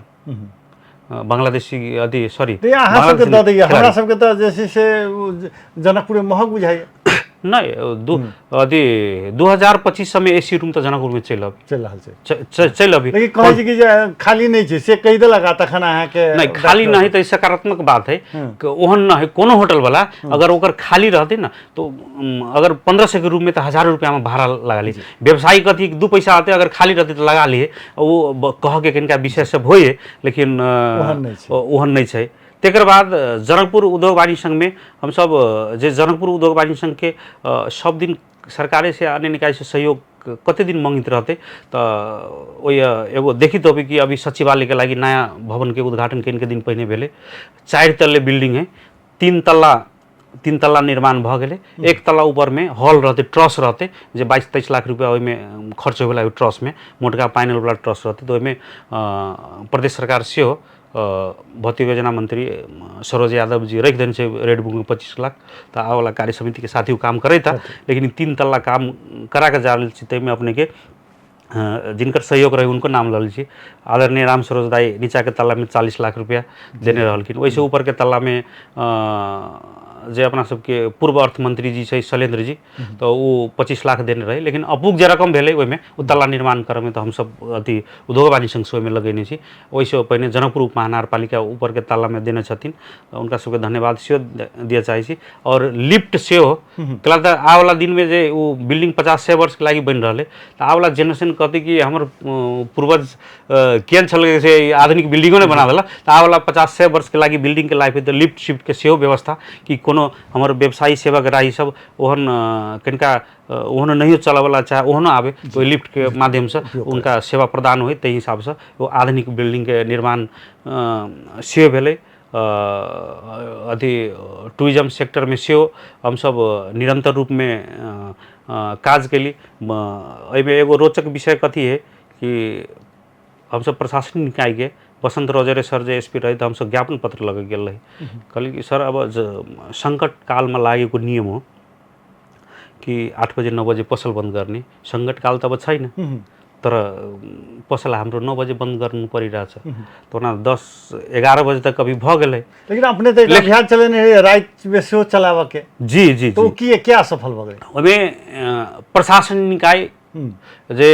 बांग्लादेशी अथी सॉरी अहाँ सबके दऽ दैया, हमरा सबके तऽ जे छै से जनकपुरमे महग बुझाइए। नहि, अथी 2025 में एसी रूम तऽ जनकपुरमे चलि अबी, चलि रहल छै, चलि अबी। लेकिन कहै छै कि जे खाली नहि छै से कहि देलक आ तखन अहाँके नहि खाली नहि, तऽ सकारात्मक बात है। ओहन नहि है कोनो होटल वाला, अगर ओकर खाली रहतै ने तो अगर 1500 के रूम में तऽ 1000 रुपया में भाड़ा लगा ली। व्यवसायी कथी 2 पैसा आते, अगर खाली रहतै तऽ लगा लिए, ओ कहके कनिका विषय सब होइए, लेकिन ओहन नहि छै। तकर बाद जनकपुर उद्योग वाणिज्य संघमे हमसब जे जनकपुर उद्योग वाणिज्य संघके सब दिन सरकारे से अन्य निकाय से सहयोग कते दिन मंगित रहते, तऽ ओहि एगो देखित होबै कि अभी सचिवालयके लागि नया भवनके उद्घाटन कनिके दिन पहिने भेलै। 4 तल्ले बिल्डिंग है, 3 तल्ला निर्माण भऽ गेलै। 1 तल्ला ऊपरमे हॉल रहतै, ट्रस रहतै, जे 22-23 लाख रुपया ओहिमे खर्च होइवला ओहि ट्रसमे, मोटका पैनलवला ट्रस रहतै। तऽ ओहिमे प्रदेश सरकार सेहो भौतिक योजना मंत्री सरोज यादव जी रखि देने छै रेड बुकमे 25 लाख, तऽ आबऽवला कार्य समितिके साथी ओ काम करैत, लेकिन 3 तल्ला काम करा कऽ जा रहल छी। ताहिमे अपनेके जिनकर सहयोग रहे उनको नाम लऽ लै छी। आदरणीय राम सरोज दाई नीचाके तल्लामे 40 लाख रुपया देने रहलखिन। ओहिसँ ऊपरके तल्लामे जे अपना सबके पूर्व अर्थमंत्री जी छै शैलेंद्र जी, तऽ ओ 25 लाख देने रहै, लेकिन अपूग जे रकम भेलै ओहिमे ओ ताला निर्माण करऽमे तऽ हमसब अथी उद्योग वाणिज्य संघसँ ओहिमे लगेने छी। ओहिसँ पहिने जनकपुर उप महानगरपालिका ऊपरके तालामे देने छथिन, हुनका सबके धन्यवाद सेहो दिअ चाहै छी। आओर लिफ्ट सेहो कला तऽ आबवला दिनमे जे ओ बिल्डिंग 50-100 वर्षके लागि बनि रहलै, तऽ आबवला जेनरेशन कहतै कि हमर पूर्वज केहन छलै से आधुनिक बिल्डिंगो नहि बना देलक, तऽ आबवला 50-100 वर्षके लागि बिल्डिंगके लाइफ तऽ लिफ्ट शिफ्टके सेहो व्यवस्था कि कोनो हमर व्यवसायी सेवाग्राही सब ओहन कनिका ओहनो नहियो चलऽवला चाहे ओहनो आबै तऽ ओहि लिफ्टके माध्यमसँ हुनका सेवा प्रदान होइ, ताहि हिसाबसँ ओ आधुनिक बिल्डिंगके निर्माण सेहो भेलै। अथी टूरिज्म सेक्टरमे सेहो हमसब निरन्तर रूपमे काज केली। एहिमे एगो रोचक विषय कथी हइ कि हमसब प्रशासनिक निकायके बसंत रौजरे सर जे एस पी रहे तऽ हमसब ज्ञापन पत्र लऽ कऽ गेल रही, कहली कि सर अब सङ्कट कालमे लागेको नियम हो कि 8 बजे 9 बजे पसल बन्द गर्ने, सङ्कटकाल त अब छैन तर पसल हाम्रो 9 बजे बन्द गर्नु परिरहेछ, त ओना 10-11 बजे तक अभी भऽ गेलै। लेकिन अपने तऽ अभियान चलेने रहियै रातिमे सेहो चलाबऽके। जी जी। तऽ ओ किए क्या सफल भऽ गेलै? ओहिमे प्रशासन निकाय जे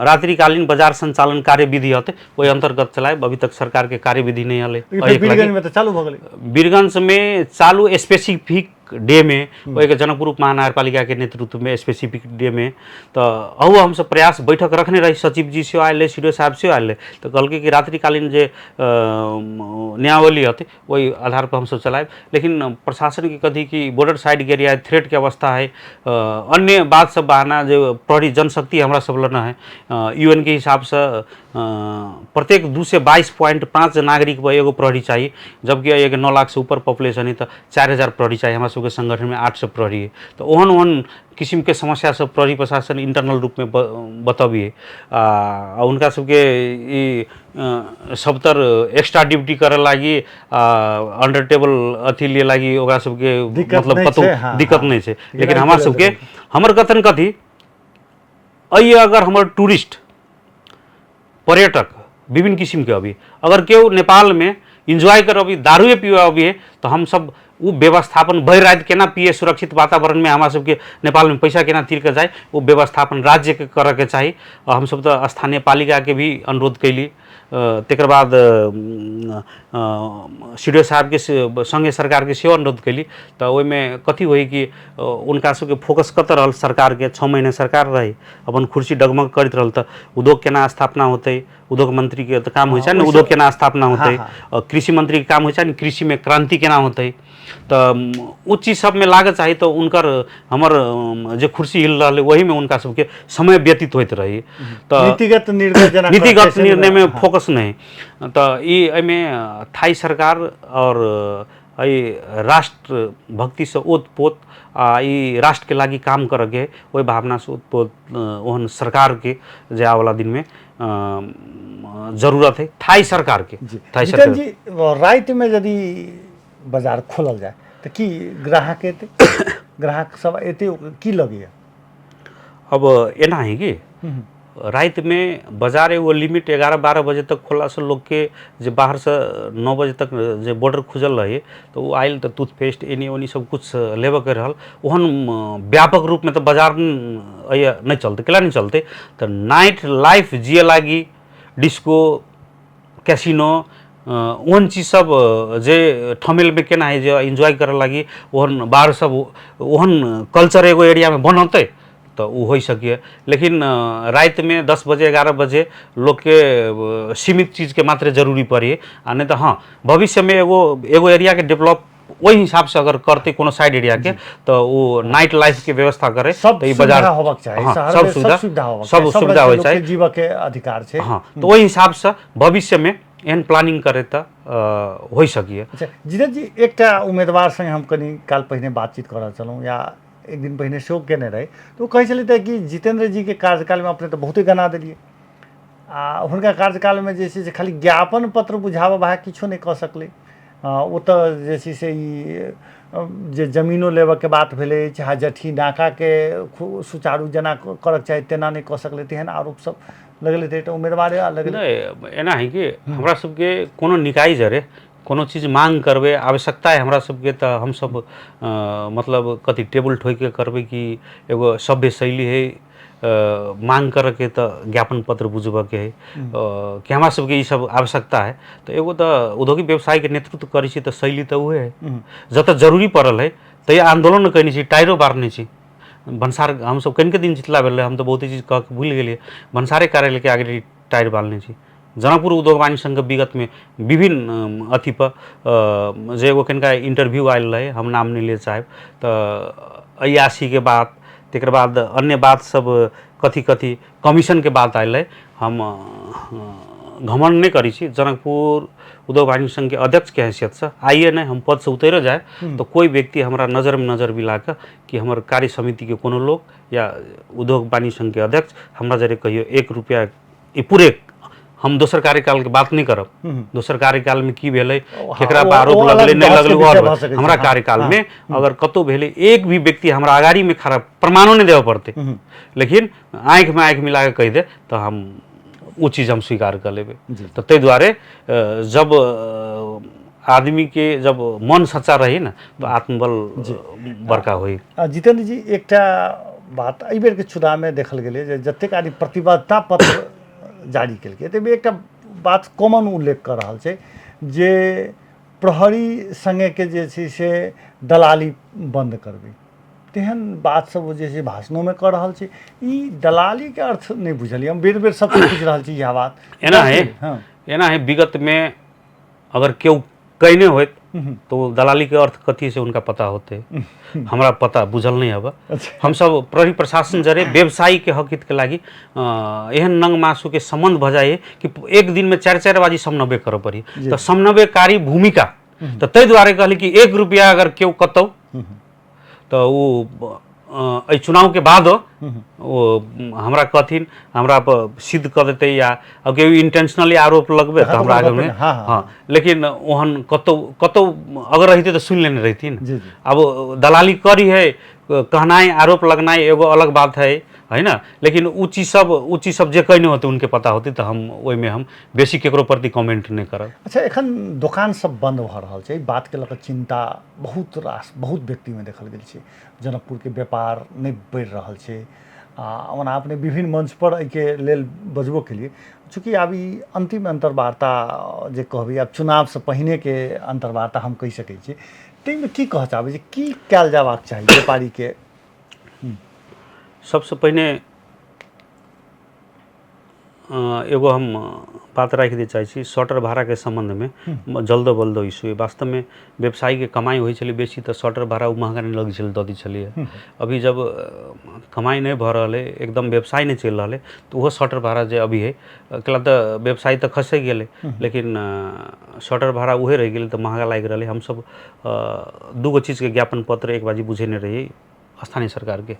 रात्रिकालीन बाजार संचालन कार्यविधि होतै ओहि अन्तर्गत चलायब, अभी तक सरकारके कार्यविधि नहि एलै। वीरगंजमे तऽ चालू भऽ गेलै। वीरगंजमे चालू स्पेसिफिक डे में, ओहिके जनकपुर उप महानगरपालिकाके नेतृत्वमे स्पेसिफिक डे में तऽ अहू हमसब प्रयास बैठक रखने रही, सचिव जी सेहो आयल रहै, सी डी ओ साहब सेहो आयल रहै, तऽ कहलकै कि रात्रिकालीन जे नियमावली होतै ओहि आधार पर हमसब चलायब। लेकिन प्रशासनके कथी कि बॉर्डर साइडके एरिया है, थ्रेटके अवस्था है, अन्य बात सब बहाना जे प्रहरी जनशक्ति हमरा सब लग है, यू एन के हिसाबसँ प्रत्येक 222.5 नागरिक पर एगो प्रहरी चाहिए, जबकि एक 9 लाख से ऊपर पॉपुलेशन है तऽ 4000 प्रहरी चाहिए। हमरा सबके संगठनमे 800 प्रहरी है, तऽ ओहन ओहन किसिमके समस्या सब प्रहरी प्रशासन इंटरनल रूपमे बतबिए आ हुनका सबके ई सबतर एक्स्ट्रा ड्यूटी करऽ लागि अंडर टेबल अथी लिए लागि ओकरा सबके मतलब कतौ दिक्कत नहि छै। लेकिन हमरा सबके हमर कथन कथी एहि अगर हमर टूरिस्ट पर्यटक विभिन्न किसिमके अभी अगर केओ नेपालमे इन्जॉय कर अभी दारूए पिए अभी तऽ हमसब ओ व्यवस्थापन भरि राति केना पिए सुरक्षित वातावरणमे हमरा सबके नेपालमे पैसा केना तीर कऽ जाय ओ व्यवस्थापन राज्यके करऽके चाही। हमसब तऽ स्थानीय पालिकाके भी अनुरोध कयली, तकर बाद सी डी ओ साहबके सङ्गे सरकारके सेहो अनुरोध कयली। तऽ ओहिमे कथी होइ कि हुनका सबके फोकस कतऽ रहल, सरकारके 6 महीना सरकार रहै अपन कुर्सी डगमग करैत रहल, तऽ उद्योग केना स्थापना होतै, उद्योग मंत्रीके तऽ काम होइ छै ने उद्योग केना स्थापना होतै, कृषि मंत्रीके काम होइ छै ने कृषिमे क्रांति केना होतै, तऽ ओ चीज सबमे लागऽ चाही। तऽ हुनकर हमर जे कुर्सी हिल रहलै ओहिमे हुनका सबके समय व्यतीत होइत रहै, तऽ नीतिगत निर्णय नीतिगत निर्णयमे फोकस नहि। तऽ ई एहिमे थाई सरकार आओर एहि राष्ट्र भक्तिसँ ओतपोत आ ई राष्ट्रके लागि काम करऽके ओहि भावनासँ ओतपोत ओहन सरकारके जे आबऽवला दिनमे जरूरत है थाई सरकारके। थाई सरकार जी रातिमे यदि बाजार खोलल जाय तऽ की ग्राहक एतै, ग्राहक सब एतै की लगैया? अब एना है कि रातिमे बाजार एगो लिमिट 11-12 बजे तक खोललासँ लोकके जे बाहरसँ 9 बजे तक जे बॉर्डर खुजल रहै तऽ ओ आयल तऽ टूथपेस्ट एनी ओनी सब किछु लेबऽके रहल, ओहन व्यापक रूपमे तऽ बाजार नहि चलतै। केला नहि चलतै तऽ नाइट लाइफ जिए लागि डिस्को कैसिनो ओहन चीज सब जे ठमेलमे केना हइ जे एन्जॉय करऽ लागि ओहन बार सब ओहन कल्चर एगो एरियामे बनतै तऽ ओ होइ सकैए। लेकिन रातिमे 10 बजे 11 बजे लोकके सीमित चीजके मात्र जरूरी पड़ै आ नहि तऽ हँ भविष्यमे एगो एगो एरियाके डेवलप ओहि हिसाबसँ अगर करतै कोनो साइड एरियाके तऽ ओ नाइट लाइफके व्यवस्था करै सब तऽ ई बाजार होबाक चाही, सब सुविधा सब सुविधा होइ चाही, जीवके अधिकार छै। हँ तऽ ओहि हिसाबसँ भविष्यमे एहन प्लानिंग करै तऽ होइ सकैए। अच्छा जीतन जी, एकटा उम्मीदवार संगे हम कनि काल पहिने बातचीत कऽ रहल छलहुँ या एक दिन पहिने सेहो केने रही, तऽ ओ कहै छलै कि जितेंद्र जीके कार्यकालमे अपने तऽ बहुते गना देलियै आ हुनका कार्यकालमे जे छै से खाली ज्ञापन पत्र बुझाबऽ भाय किछो नहि कऽ सकलै। ओतऽ जे छै से ई जे जमीनो लेबऽके बात भेलै चाहे जठी नाकाके सुचारू जेना करऽके चाही तेना नहि कऽ सकलै, तेहन आरोप सब लगलै। तऽ एकटा उम्मीदवार लगलै नहि, एना है कि हमरा सबके कोनो निकाय जरे कोनो चीज मांग करबै, आवश्यकता है हमरा सबके, तऽ हमसब मतलब कथी टेबुल ठोकिके करबै कि एगो सभ्य शैली है मांग करऽके, तऽ ज्ञापन पत्र बुझबऽके है कि हमरा सबके ई सब आवश्यकता है। तऽ एगो तऽ औद्योगिक व्यवसायके नेतृत्व करै छी तऽ शैली तऽ उहे है, जतऽ जरूरी पड़ल है तैयो आन्दोलन कयने छी, टायरो बारने छी। भन्सार हमसब कनिके दिन जितला भेलै, हम तऽ बहुते चीज कह के भूलि गेलियै, भन्सारे कार्यालयके आगे टायर बालने छी। जनकपुर उद्योग वाणिज्य संघके विगतमे विभिन्न अथी पर जे एगो कनिका इंटरव्यू आयल रहै, हम नाम नहि ले चाहब, तऽ अयासीके बात, तकर बाद अन्य बात सब कथी कथी कमीशनके बात आयल रहै। हम घमण्ड नहि करै छी, जनकपुर उद्योग वाणिज्य संघके अध्यक्षके हैसियतसँ आइए नहि हम पदसँ उतरि जाय तऽ कोइ व्यक्ति हमरा नजरमे नजर मिला कऽ कि हमर कार्य समितिके कोनो लोक या उद्योग वाणिज्य संघके अध्यक्ष हमरा जरे कहियो 1 रुपया ई पूरे, हम दोसर कार्यकालके बात नहि करब, दोसर कार्यकालमे की भेलै, केकरा पर आरोप लगलै नहि लगलै, ओ हमरा कार्यकालमे अगर कतहु भेलै एक भी व्यक्ति हमरा अगाड़ीमे खड़ा प्रमाणो नहि देबऽ पड़तै, लेकिन आँखिमे आँखि मिला कऽ कहि दे तऽ हम ओ चीज हम स्वीकार कऽ लेबै। तऽ ताहि दुआरे जब आदमीके जब मन सच्चा रही ने तऽ आत्मबल बड़का होइ। जितेन्द्र जी, एकटा बात एहि बेरके चुनावमे देखल गेलै जे जतेक आदमी प्रतिबद्धता पत्र जारी केलकै ताहिमे एकटा बात कॉमन उल्लेख कऽ रहल छै जे प्रहरी सङ्गेके जे छै से दलाली बन्द करबै, तेहन बात सब जे छै भाषणोमे कऽ रहल छै। ई दलालीके अर्थ नहि बुझलियै हम, बेर बेर सबसँ पूछि रहल छी इएह बात। एना है, एना है, विगतमे अगर केओ कयने होइत तो दलाली के अर्थ कथी से उनका पता होते, हमरा पता बुझल नहीं हब। हमसब प्रहरी प्रशासन जरे व्यवसायी के हक हित के लागि एहन नंग मासु के संबंध भ जाए कि एक दिन में 4-4 बाजी समन्वय करऽ पड़ी, तऽ समन्वयकारी भूमिका तऽ ताहि दुआरे कहली कि 1 रुपया अगर केओ कतौ तऽ ओ एहि चुनावके बाद ओ हमरा कहथिन, हमरा पर सिद्ध कऽ देतै या केओ इंटेंशनली आरोप लगबै तऽ हमरा आगूमे, हँ, लेकिन ओहन कतौ कतौ अगर रहितै तऽ सुनि लेने रहिथिन। आब दलाली करी है कहनाइ, आरोप लगनाइ एगो अलग बात है, है ना, लेकिन उ चीज सब जे कहने होते उनके पता होते, तऽ हम ओहिमे हम बेसी केकरो प्रति कमेंट नहि करब। अच्छा, एखन दोकान सब बंद भऽ रहल छै, बातके लऽ कऽ चिन्ता बहुत रास बहुत व्यक्तिमे देखल गेल छै। जनकपुरके व्यापार नहि बढ़ि रहल छै आ ओना अपने विभिन्न मंचपर एहिके लेल बजबो केलियै, चूँकि आब ई अन्तिम अन्तर्वार्ता जे कहबै, आब चुनावसँ पहिनेके अन्तर्वार्ता हम कहि सकै छी, ताहिमे की कहऽ चाहबै जे की कयल जयबाक चाही व्यापारीके? सबसँ पहिने एगो हम बात राखि दै चाहै छी शटर भाड़ाके सम्बन्धमे, जल्दो बल्दो इशू। वास्तवमे व्यवसायीके कमाइ होइ छलै बेसी तऽ शटर भाड़ा ओ महगा नहि लगै छलै, दऽ दै छलैए। अभी जब कमाइ नहि भऽ रहल हइ, एकदम व्यवसाय नहि चलि रहल हइ, तऽ ओहो शटर भाड़ा जे अभी हइ, कैला तऽ व्यवसाय तऽ खसि गेलै, लेकिन शटर भाड़ा उहे रहि गेलै तऽ महगा लागि रहलै। हमसब दूगो चीजके ज्ञापन पत्र एक बाजी बुझेने रहियै स्थानीय सरकारके,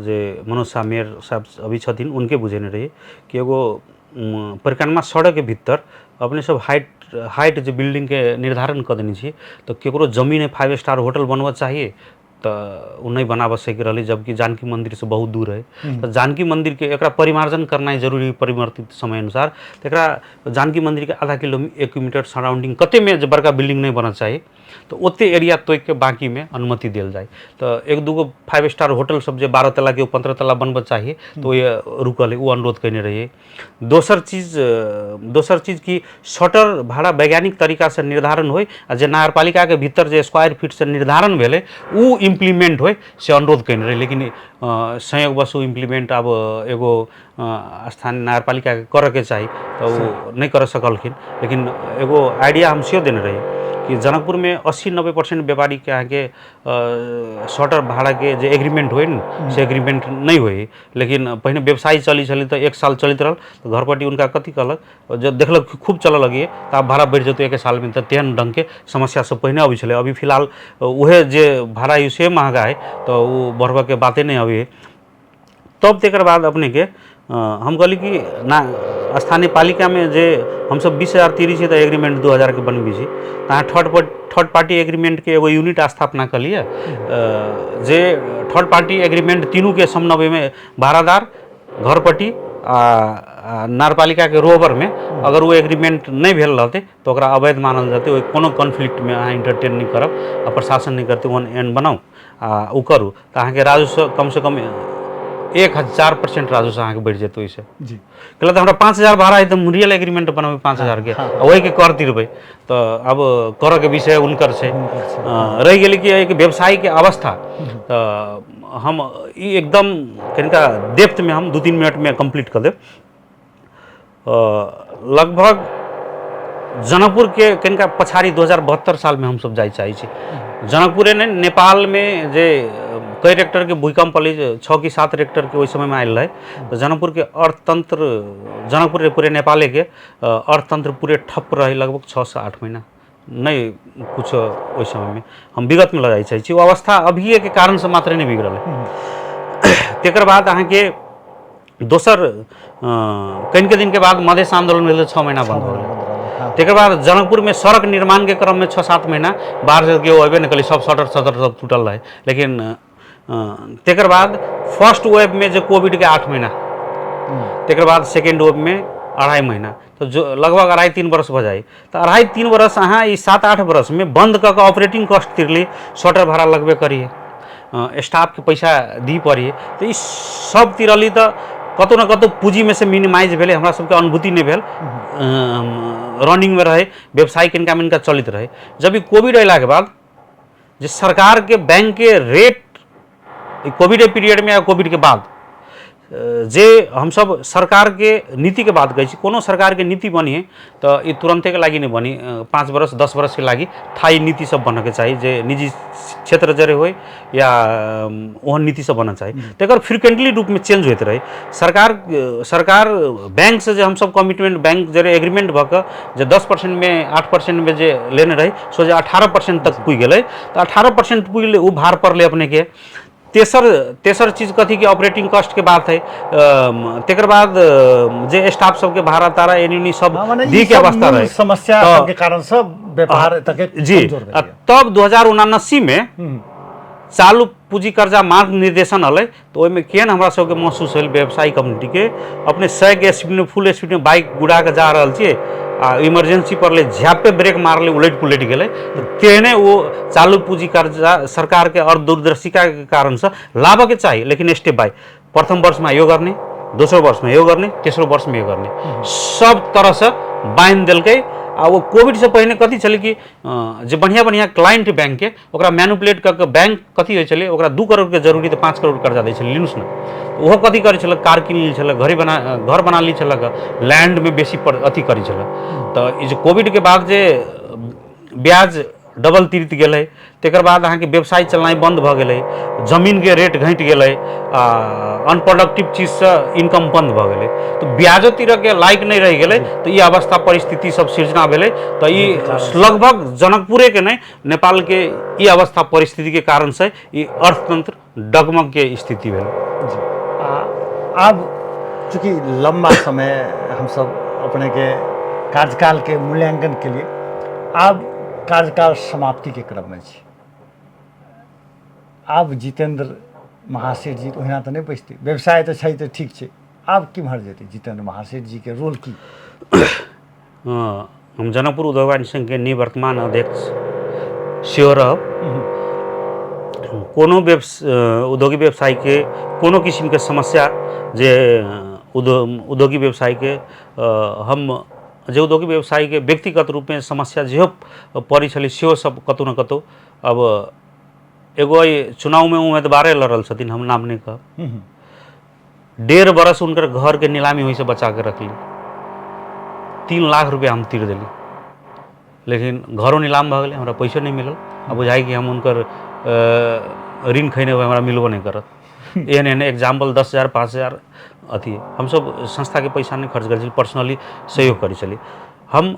जे मनोज शाह मेयर साहब अभी छथिन उनके बुझेने रहियै कि एगो परिक्रमा सड़कके भीतर अपने सब हाइट जे बिल्डिंगके निर्धारण कऽ देने छी, तऽ केकरो जमीन 5 स्टार होटल बनबऽ चाहिए तऽ ओ नहि बनाबऽ सकि रहलै, जबकि जानकी मन्दिरसँ बहुत दूर है। तऽ जानकी मन्दिरके एकरा परिमार्जन करनाइ जरूरी परिवर्तित समय अनुसार, तऽ एकरा जानकी मन्दिरके आधा किलो 1 किलोमीटर सराउंडिंग कतेमे जे बड़का बिल्डिंग नहि बनऽ चाही, तऽ ओते एरिया तोड़िके बाँकीमे अनुमति देल जाय। तऽ 1-2 गो 5 स्टार होटल सब जे 12 तला के 15 तला बनबऽ चाही तऽ ओहि रुकल है, ओ अनुरोध कयने रहियै। दोसर चीज कि शटर भाड़ा वैज्ञानिक तरीकासँ निर्धारण होइ आ जे नगरपालिकाके भीतर जे स्क्वायर फीटसँ निर्धारण भेलै ओ इम्प्लीमेंट होइ, से अनुरोध कयने रही। लेकिन संयोगवश ओ इम्प्लीमेंट आब एगो स्थानीय नगरपालिकाके करऽके चाही तऽ ओ नहि कर सकलखिन। लेकिन एगो आइडिया हम सेहो देने रही कि जनकपुरमे 80-90% व्यापारीके अहाँके शटर भाड़ाके जे एग्रीमेंट होइ ने से एग्रीमेंट नहि होइ। लेकिन पहिने व्यवसाय चलै छलै तऽ 1 साल चलैत रहल तऽ घरपट्टी हुनका कथी कहलक, जब देखलक खूब चलऽ लगिए तऽ आब भाड़ा बढ़ि जेतै 1 सालमे, तऽ तेहन ढङ्गके समस्या सब पहिने अबै छलै। अभी फिलहाल उहे जे भाड़ा है से महगा है तऽ ओ बढ़बऽके बाते नहि अबै है। तब तकर बाद अपनेके हम कहली कि ना स्थानीय पालिकामे जे हमसब 20,000 तिरै छी तऽ एग्रीमेंट 2,000 के बनबै छी, तऽ अहाँ थर्ड पार्टी एग्रीमेंटके एगो यूनिट स्थापना कऽ लिअ, जे थर्ड पार्टी एग्रीमेंट तीनूके समन्वयमे भाड़ादार, घरपट्टी आ नगरपालिकाके रोबरमे अगर ओ एग्रीमेंट नहि भेल रहतै तऽ ओकरा अवैध मानल जेतै। ओहि कोनो कॉन्फ्लिक्टमे अहाँ इंटरटेन नहि करब आ प्रशासन नहि करतै, ओहन एहन बनाउ आ ओ करू तऽ अहाँके राजस्व कमसँ कम 1000% राजस्व अहाँके बढ़ि जेतै ओहिसँ। जी, कहलक तऽ हमरा 5000 भाड़ा है तऽ हम रियल एग्रीमेंट बनबै 5000के आ ओहिके कर तिरबै। तऽ आब करऽके विषय हुनकर छै। रहि गेलै कि एहिके व्यवसायके अवस्था, तऽ हम ई एकदम कनिका डेप्थमे हम 2-3 मिनटमे कम्प्लीट कऽ देब। लगभग जनकपुरके कनिका पछाड़ी 2072 सालमे हमसब जाइ चाहै छी। जनकपुरे नहि, नेपालमे जे कई रेक्टरके भूकम्प अलै, 6 कि 7 रेक्टरके ओहि समयमे आयल रहै, तऽ जनकपुरके अर्थतंत्र, जनकपुर पूरे नेपालेके अर्थतंत्र पूरे ठप्प रहै लगभग 6 से 8 महीना नहि कुछ। ओहि समयमे हम विगतमे लऽ जाइ चाहै छी। ओ अवस्था अभियेके कारणसँ मात्रे नहि बिगड़ल है। तकर बाद अहाँके दोसर कनिके दिनके बाद मधेश आन्दोलन भेल, 6 महीना बन्द भऽ गेलै। तकर बाद जनकपुरमे सड़क निर्माणके क्रममे 6-7 महीना बाहरसँ केओ अयबे नहि कयलै, सब सटर सटर सब टूटल रहै। लेकिन तकर बाद फर्स्ट वेवमे जे कोविडके 8 महीना, तकर बाद सेकेंड वेवमे 2.5 महीना, तऽ जो लगभग 2.5-3 वर्ष भऽ जाइ। तऽ 2.5-3 वर्ष अहाँ ई 7-8 वर्षमे बन्द कऽ कऽ ऑपरेटिंग कॉस्ट तिरली, शटर भाड़ा लगबे करिए, स्टाफके पैसा दी पड़िए, तऽ ई सब तिरली तऽ कतहु ने कतहु पूँजीमे से मिनिमाइज भेलै। हमरा सबके अनुभूति नहि भेल, रनिंगमे रहै व्यवसाय कनिका मनिका चलैत रहै। जब ई कोविड अयलाके बाद जे सरकारके बैंकके रेट कोविडे पीरियडमे या कोविडके बाद जे हमसब सरकारके नीतिके बात कहै छी, कोनो सरकारके नीति बनी है तऽ ई तुरन्तेके लागि नहि बनी, 5 वर्ष 10 वर्षके लागि थाई नीति सब बनऽके चाही, जे निजी क्षेत्र जरे होइ या ओहन नीति सब बनऽ चाही। तकर फ्रिक्वेंटली रूपमे चेंज होइत रहै। सरकार सरकार बैंकसँ जे हमसब कमिटमेंट बैंक जरे एग्रीमेंट भऽ कऽ जे 10%मे 8%मे जे लेने रहै, सो जे 18% तक पुगि गेलै, तऽ 18% पुगि गेलै, ओ भार पड़लै अपनेके। तेसर चीज कथी कि ऑपरेटिंग कॉस्ट के बात है। तकर बाद जे स्टाफ सबके भाड़ा ताड़ा एनी ओनी सब दी के अवस्था रहे समस्या सबके कारण सब व्यापार तक जी। तब 2079 में चालू पूंजी कर्जा मार्ग निर्देशन अलै, तऽ ओहिमे केहन हमरा सबके महसूस होल व्यवसायी कम्युनिटीके, अपने 100 के स्पीडमे फुल स्पीडमे बाइक गुड़ा कऽ जा रहल छियै आ इमरजेंसी पड़लै, झ्यापे ब्रेक मारलै, उलटि पुलटि गेलै, तऽ तेहने ओ चालू पूँजी कर्जा सरकारके आओर दूरदर्शिताके कारणसँ लाबऽके चाही, लेकिन स्टेप बाय प्रथम वर्षमा यो गर्ने, दोसरो वर्षमा यो गर्ने, तेस्रो वर्षमा यो गर्ने, सब तरहसँ बान्हि देलकै। आ ओ कोविडसँ पहिने कथी छलै कि जे बढ़िआँ बढ़िआँ क्लाइंट बैंकके ओकरा मैनुपुलेट कऽ कऽ बैंक कथी होइ छलै, ओकरा 2 करोड़के जरूरी तऽ 5 करोड़ कर्जा दै छलै, लिनुस ने। ओहो कथी करै छलै, कार कीन लै छलै, घरे बना घर बना लै छलक, लैंडमे बेसी पर अथी करै छलै। तऽ ई जे कोविडके बाद जे ब्याज डबल तीर्थ गेलै, तकर बाद अहाँके व्यवसाय चलनाइ बन्द भऽ गेलै, जमीनके रेट घटि गेलै आ अनप्रोडक्टिव चीजसँ इनकम बन्द भऽ गेलै, तऽ ब्याजो तीरके लायक नहि रहि गेलै। तऽ ई अवस्था परिस्थिति सब सृजना भेलै। तऽ ई लगभग जनकपुरेके नहि, नेपालके ई अवस्था परिस्थितिके कारणसँ ई अर्थतंत्र डगमगके स्थिति भेल। जी, आब चूँकि लम्बा समय हमसब अपनेके कार्यकालके मूल्यांकन के लिए, आब कार्यकाल समाप्तिके क्रममे छी, आब जितेंद्र महासेठ जी ओहिना तऽ नहि बैसतै, व्यवसाय तऽ छै तऽ ठीक छै, आब किम्हर जेतै जितेंद्र महासेठ जीके रोल की? हम जनकपुर उद्योग वाणिज्य संघके निवर्तमान अध्यक्ष सेहो रहब। कोनो उद्योगी व्यवसायके कोनो किसिमके समस्या जे उद्योगी व्यवसायके हम जे उद्योगी व्यवसायके व्यक्तिगत रूपमे समस्या जेहो पड़ै छलै सेहो सब कतहु ने कतहु। अब एगो एहि चुनावमे उम्मीदवारे लड़ल छथिन, हम नाम नहि कहब, 1.5 बरस हुनकर घरके नीलामी होइसँ बचाके रखली, 3 लाख रुपया हम तीर देली, लेकिन घरो नीलाम भऽ गेलै, हमरा पैसो नहि मिलल। आ बुझाइ कि हम हुनकर ऋण खैने होबै, हमरा मिलबो नहि करत। एहन एहन एग्जाम्पल 10,000 5,000 अथी हमसब संस्थाके पैसा नहि खर्च करै छली, पर्सनली सहयोग करै छली। हम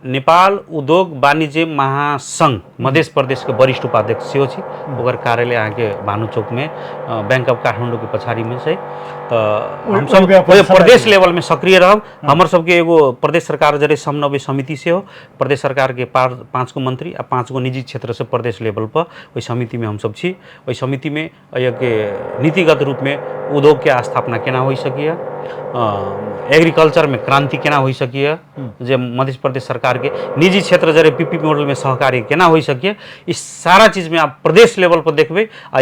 नेपाल उद्योग वाणिज्य महासंघ मध्य प्रदेशके वरिष्ठ उपाध्यक्ष सेहो छी। ओकर कार्यालय अहाँके भानु चौकमे बैंक ऑफ काठमाडौँके पछाड़ीमे छै। तऽ हमसब ओहि प्रदेश लेवलमे सक्रिय रहब। हमर सबके एगो प्रदेश सरकार जरे समन्वय समिति सेहो, प्रदेश सरकारके 5 गो मंत्री आ 5 गो निजी क्षेत्रसँ प्रदेश लेवल पर ओहि समितिमे हमसब छी। ओहि समितिमे एहिके नीतिगत रूपमे उद्योगके स्थापना केना होइ सकैए, एग्रीकल्चरमे क्रांति केना होइ सकैए, जे मध्य प्रदेश सरकारके निजी क्षेत्र जरे पीपी मॉडलमे सहकार्य केना होइ सकैए, ई सारा चीजमे आप प्रदेश लेवल पर देखबै। आ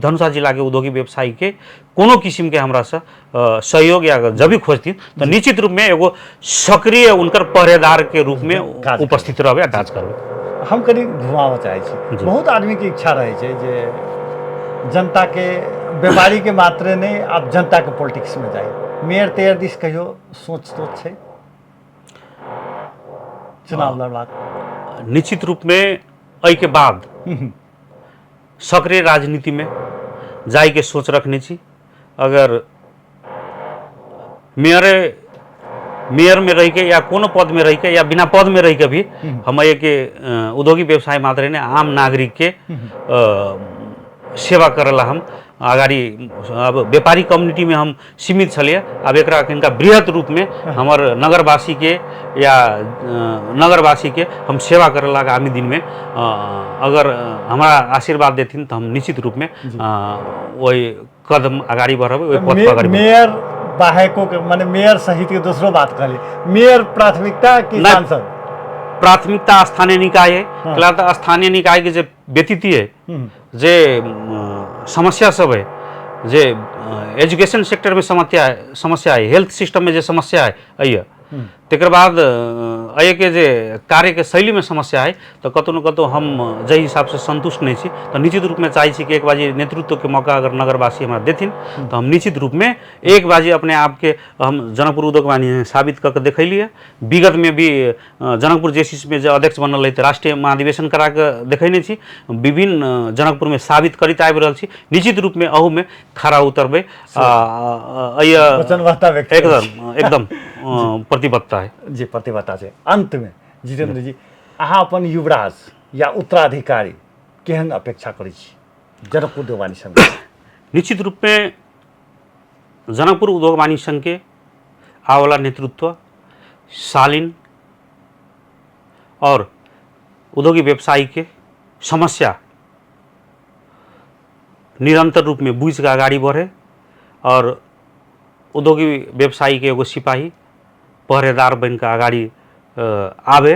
धनुषा जिलाके उद्योगी व्यवसायीके कोनो किसिमके हमरासँ सहयोग या जब भी खोजथिन तऽ निश्चित रूपमे एगो सक्रिय उनकर पहरेदारके रूपमे उपस्थित रहबै आ काज करबै। हम कनि घुमाबऽ चाहै छी। बहुत आदमीके इच्छा रहै छै जे जनताके व्यापारीके मात्रे नहि, आब जनताके पॉलिटिक्समे जाइ। मेयर तेयर दिस कहियो सोच तोच छै चुनाव लड़बाक? निश्चित रूपमे एहिके बाद सक्रिय राजनीतिमे जाइके सोच रखने छी। अगर मेयरमे रहिके या कोनो पदमे रहिके या बिना पदमे रहिके भी हम एहिके उद्योगी व्यवसाय मात्रे नहि, आम नागरिकके सेवा करैला हम अगाडि। अब व्यापारी कम्युनिटीमे हम सीमित छलियै, आब एकरा कनिका बृहत रूपमे हमर नगरवासीके या नगरवासीके हम सेवा करैला आगामी दिनमे अगर हमरा आशीर्वाद देथिन तऽ हम निश्चित रूपमे ओहि कदम अगाडि बढ़बै, ओहि पथ पर अगाडि। मेयर बाहेको के माने मेयर सहित के दोसरो बात कहली, मेयर प्राथमिकता कि सांसद प्राथमिकता? स्थानीय निकाय है। हाँ। तऽ स्थानीय निकाय के जे व्यतीति है, जे समस्या सब है, जे एजुकेशन सेक्टर में समस्या है, समस्या है हेल्थ सिस्टम में जे समस्या है अइय, तकर बाद एहिके जे कार्यके शैलीमे समस्या है, तऽ कतहु ने कतहु हम जाहि हिसाबसँ सन्तुष्ट नहि छी। तऽ निश्चित रूपमे चाहै छी कि एक बाजी नेतृत्वके मौका अगर नगरवासी हमरा देथिन तऽ हम निश्चित रूपमे एक बाजी अपने आपके हम जनकपुर उद्योग वाणिज्य साबित कऽ के देखैलियै। विगतमे भी जनकपुर जेसीसमे जे अध्यक्ष बनल रही तऽ राष्ट्रीय महाधिवेशन करा कऽ देखैने छी। विभिन्न जनकपुरमे साबित करैत आबि रहल छी। निश्चित रूपमे अहूमे खरा उतरबै। एकदम एकदम प्रतिबद्धता है जी, प्रतिबद्धता छै। अंतमे जितेंद्र जी, अहाँ अपन युवराज या उत्तराधिकारी केहन अपेक्षा करै छी जनकपुर उद्योग वाणिज्य संघ? निश्चित रूपमे जनकपुर उद्योग वाणिज्य संघके आबऽवला नेतृत्व शालीन और उद्योगी व्यवसायीके समस्या निरन्तर रूपमे बुझि कऽ अगाडि बढ़े और उद्योगी व्यवसायीके एगो सिपाही पहरेदार बनि कऽ अगाडि आबे।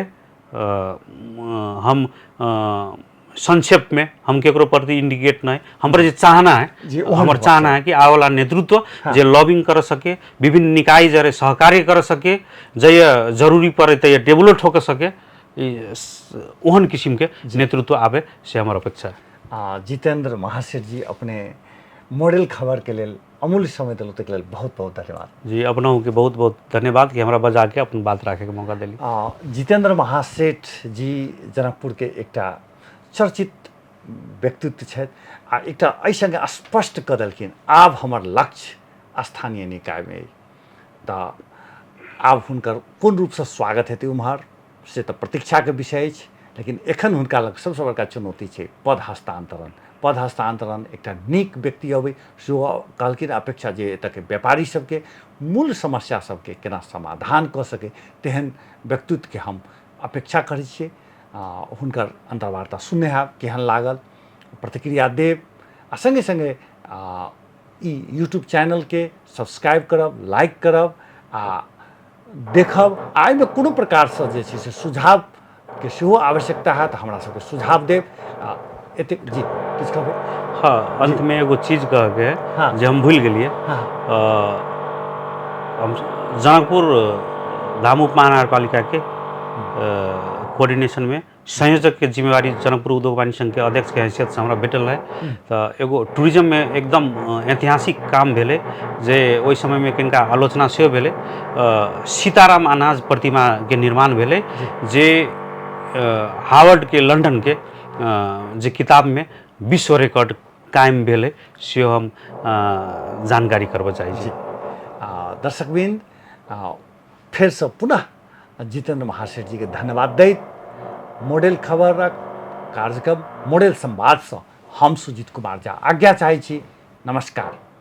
हम संक्षेपमे हम केकरो प्रति इंडिकेट नहि, हमर जे चाहना है, हमर चाहना है कि आबऽवला नेतृत्व जे लॉबिंग कर सके, विभिन्न निकाय जरे सहकार्य कर सके, जय जरूरी पड़े तय टेबुलो ठोक सके, ओहन किसिमके नेतृत्व आबे से हमर अपेक्षा है। आ जितेंद्र महासेठ जी, अपने मॉडल खबरके लेल अमूल्य समय देलहुँ, ताहिके लेल बहुत बहुत धन्यवाद। जी, अपनहुके बहुत बहुत धन्यवाद कि हमरा बजाके अपन बात राखैके मौका देली। जितेंद्र महासेठ जी जनकपुरके एकटा चर्चित व्यक्तित्व छथि आ एकटा एहि सङ्गे स्पष्ट कऽ देलखिन आब हमर लक्ष्य स्थानीय निकायमे अइ। तऽ आब हुनकर कोन रूपसँ स्वागत हेतै उम्हर से तऽ प्रतीक्षाके विषय अछि, लेकिन एखन हुनका लग सबसँ बड़का चुनौती छै पद हस्तान्तरण। पद हस्तान्तरण एकटा नीक व्यक्ति अबै सेहो कहलखिन अपेक्षा जे एतऽके व्यापारी सबके मूल समस्या सबके केना समाधान कऽ सकै, तेहन व्यक्तित्वके हम अपेक्षा करै छियै। हुनकर अन्तर्वार्ता सुनने हैब, केहन लागल प्रतिक्रिया देब आ सङ्गे सङ्गे ई यूट्यूब चैनलके सब्सक्राइब करब, लाइक करब आ देखब। आ एहिमे कोनो प्रकारसँ जे छै से सुझावके सेहो आवश्यकता हैत, हमरा सबके सुझाव देब। आ एतेक जी किछु कहबै? हाँ, अंतमे एगो चीज कहके जे हम भूलि गेलियै। हम जनकपुर धाम उप महानगरपालिकाके कोऑर्डिनेशनमे संयोजकके जिम्मेवारी जनकपुर उद्योग वाणिज्य संघके अध्यक्षके हैसियतसँ हमरा भेटल रहै। तऽ एगो टूरिज्ममे एकदम ऐतिहासिक काम भेलै जे ओहि समयमे कनिका आलोचना सेहो भेलै। सीताराम अनाज प्रतिमाके निर्माण भेलै जे हार्वर्डके लंडनके जे किताबमे विश्व रिकॉर्ड कायम भेलै, सेहो हम जानकारी करबऽ चाहै छी। दर्शकवृन्द, फेरसँ पुनः जितेन्द्र महासेठ जीके धन्यवाद दैत मॉडल खबरक कार्यक्रम मॉडल संवादसँ हम सुजीत कुमार झा आज्ञा चाहै छी। नमस्कार।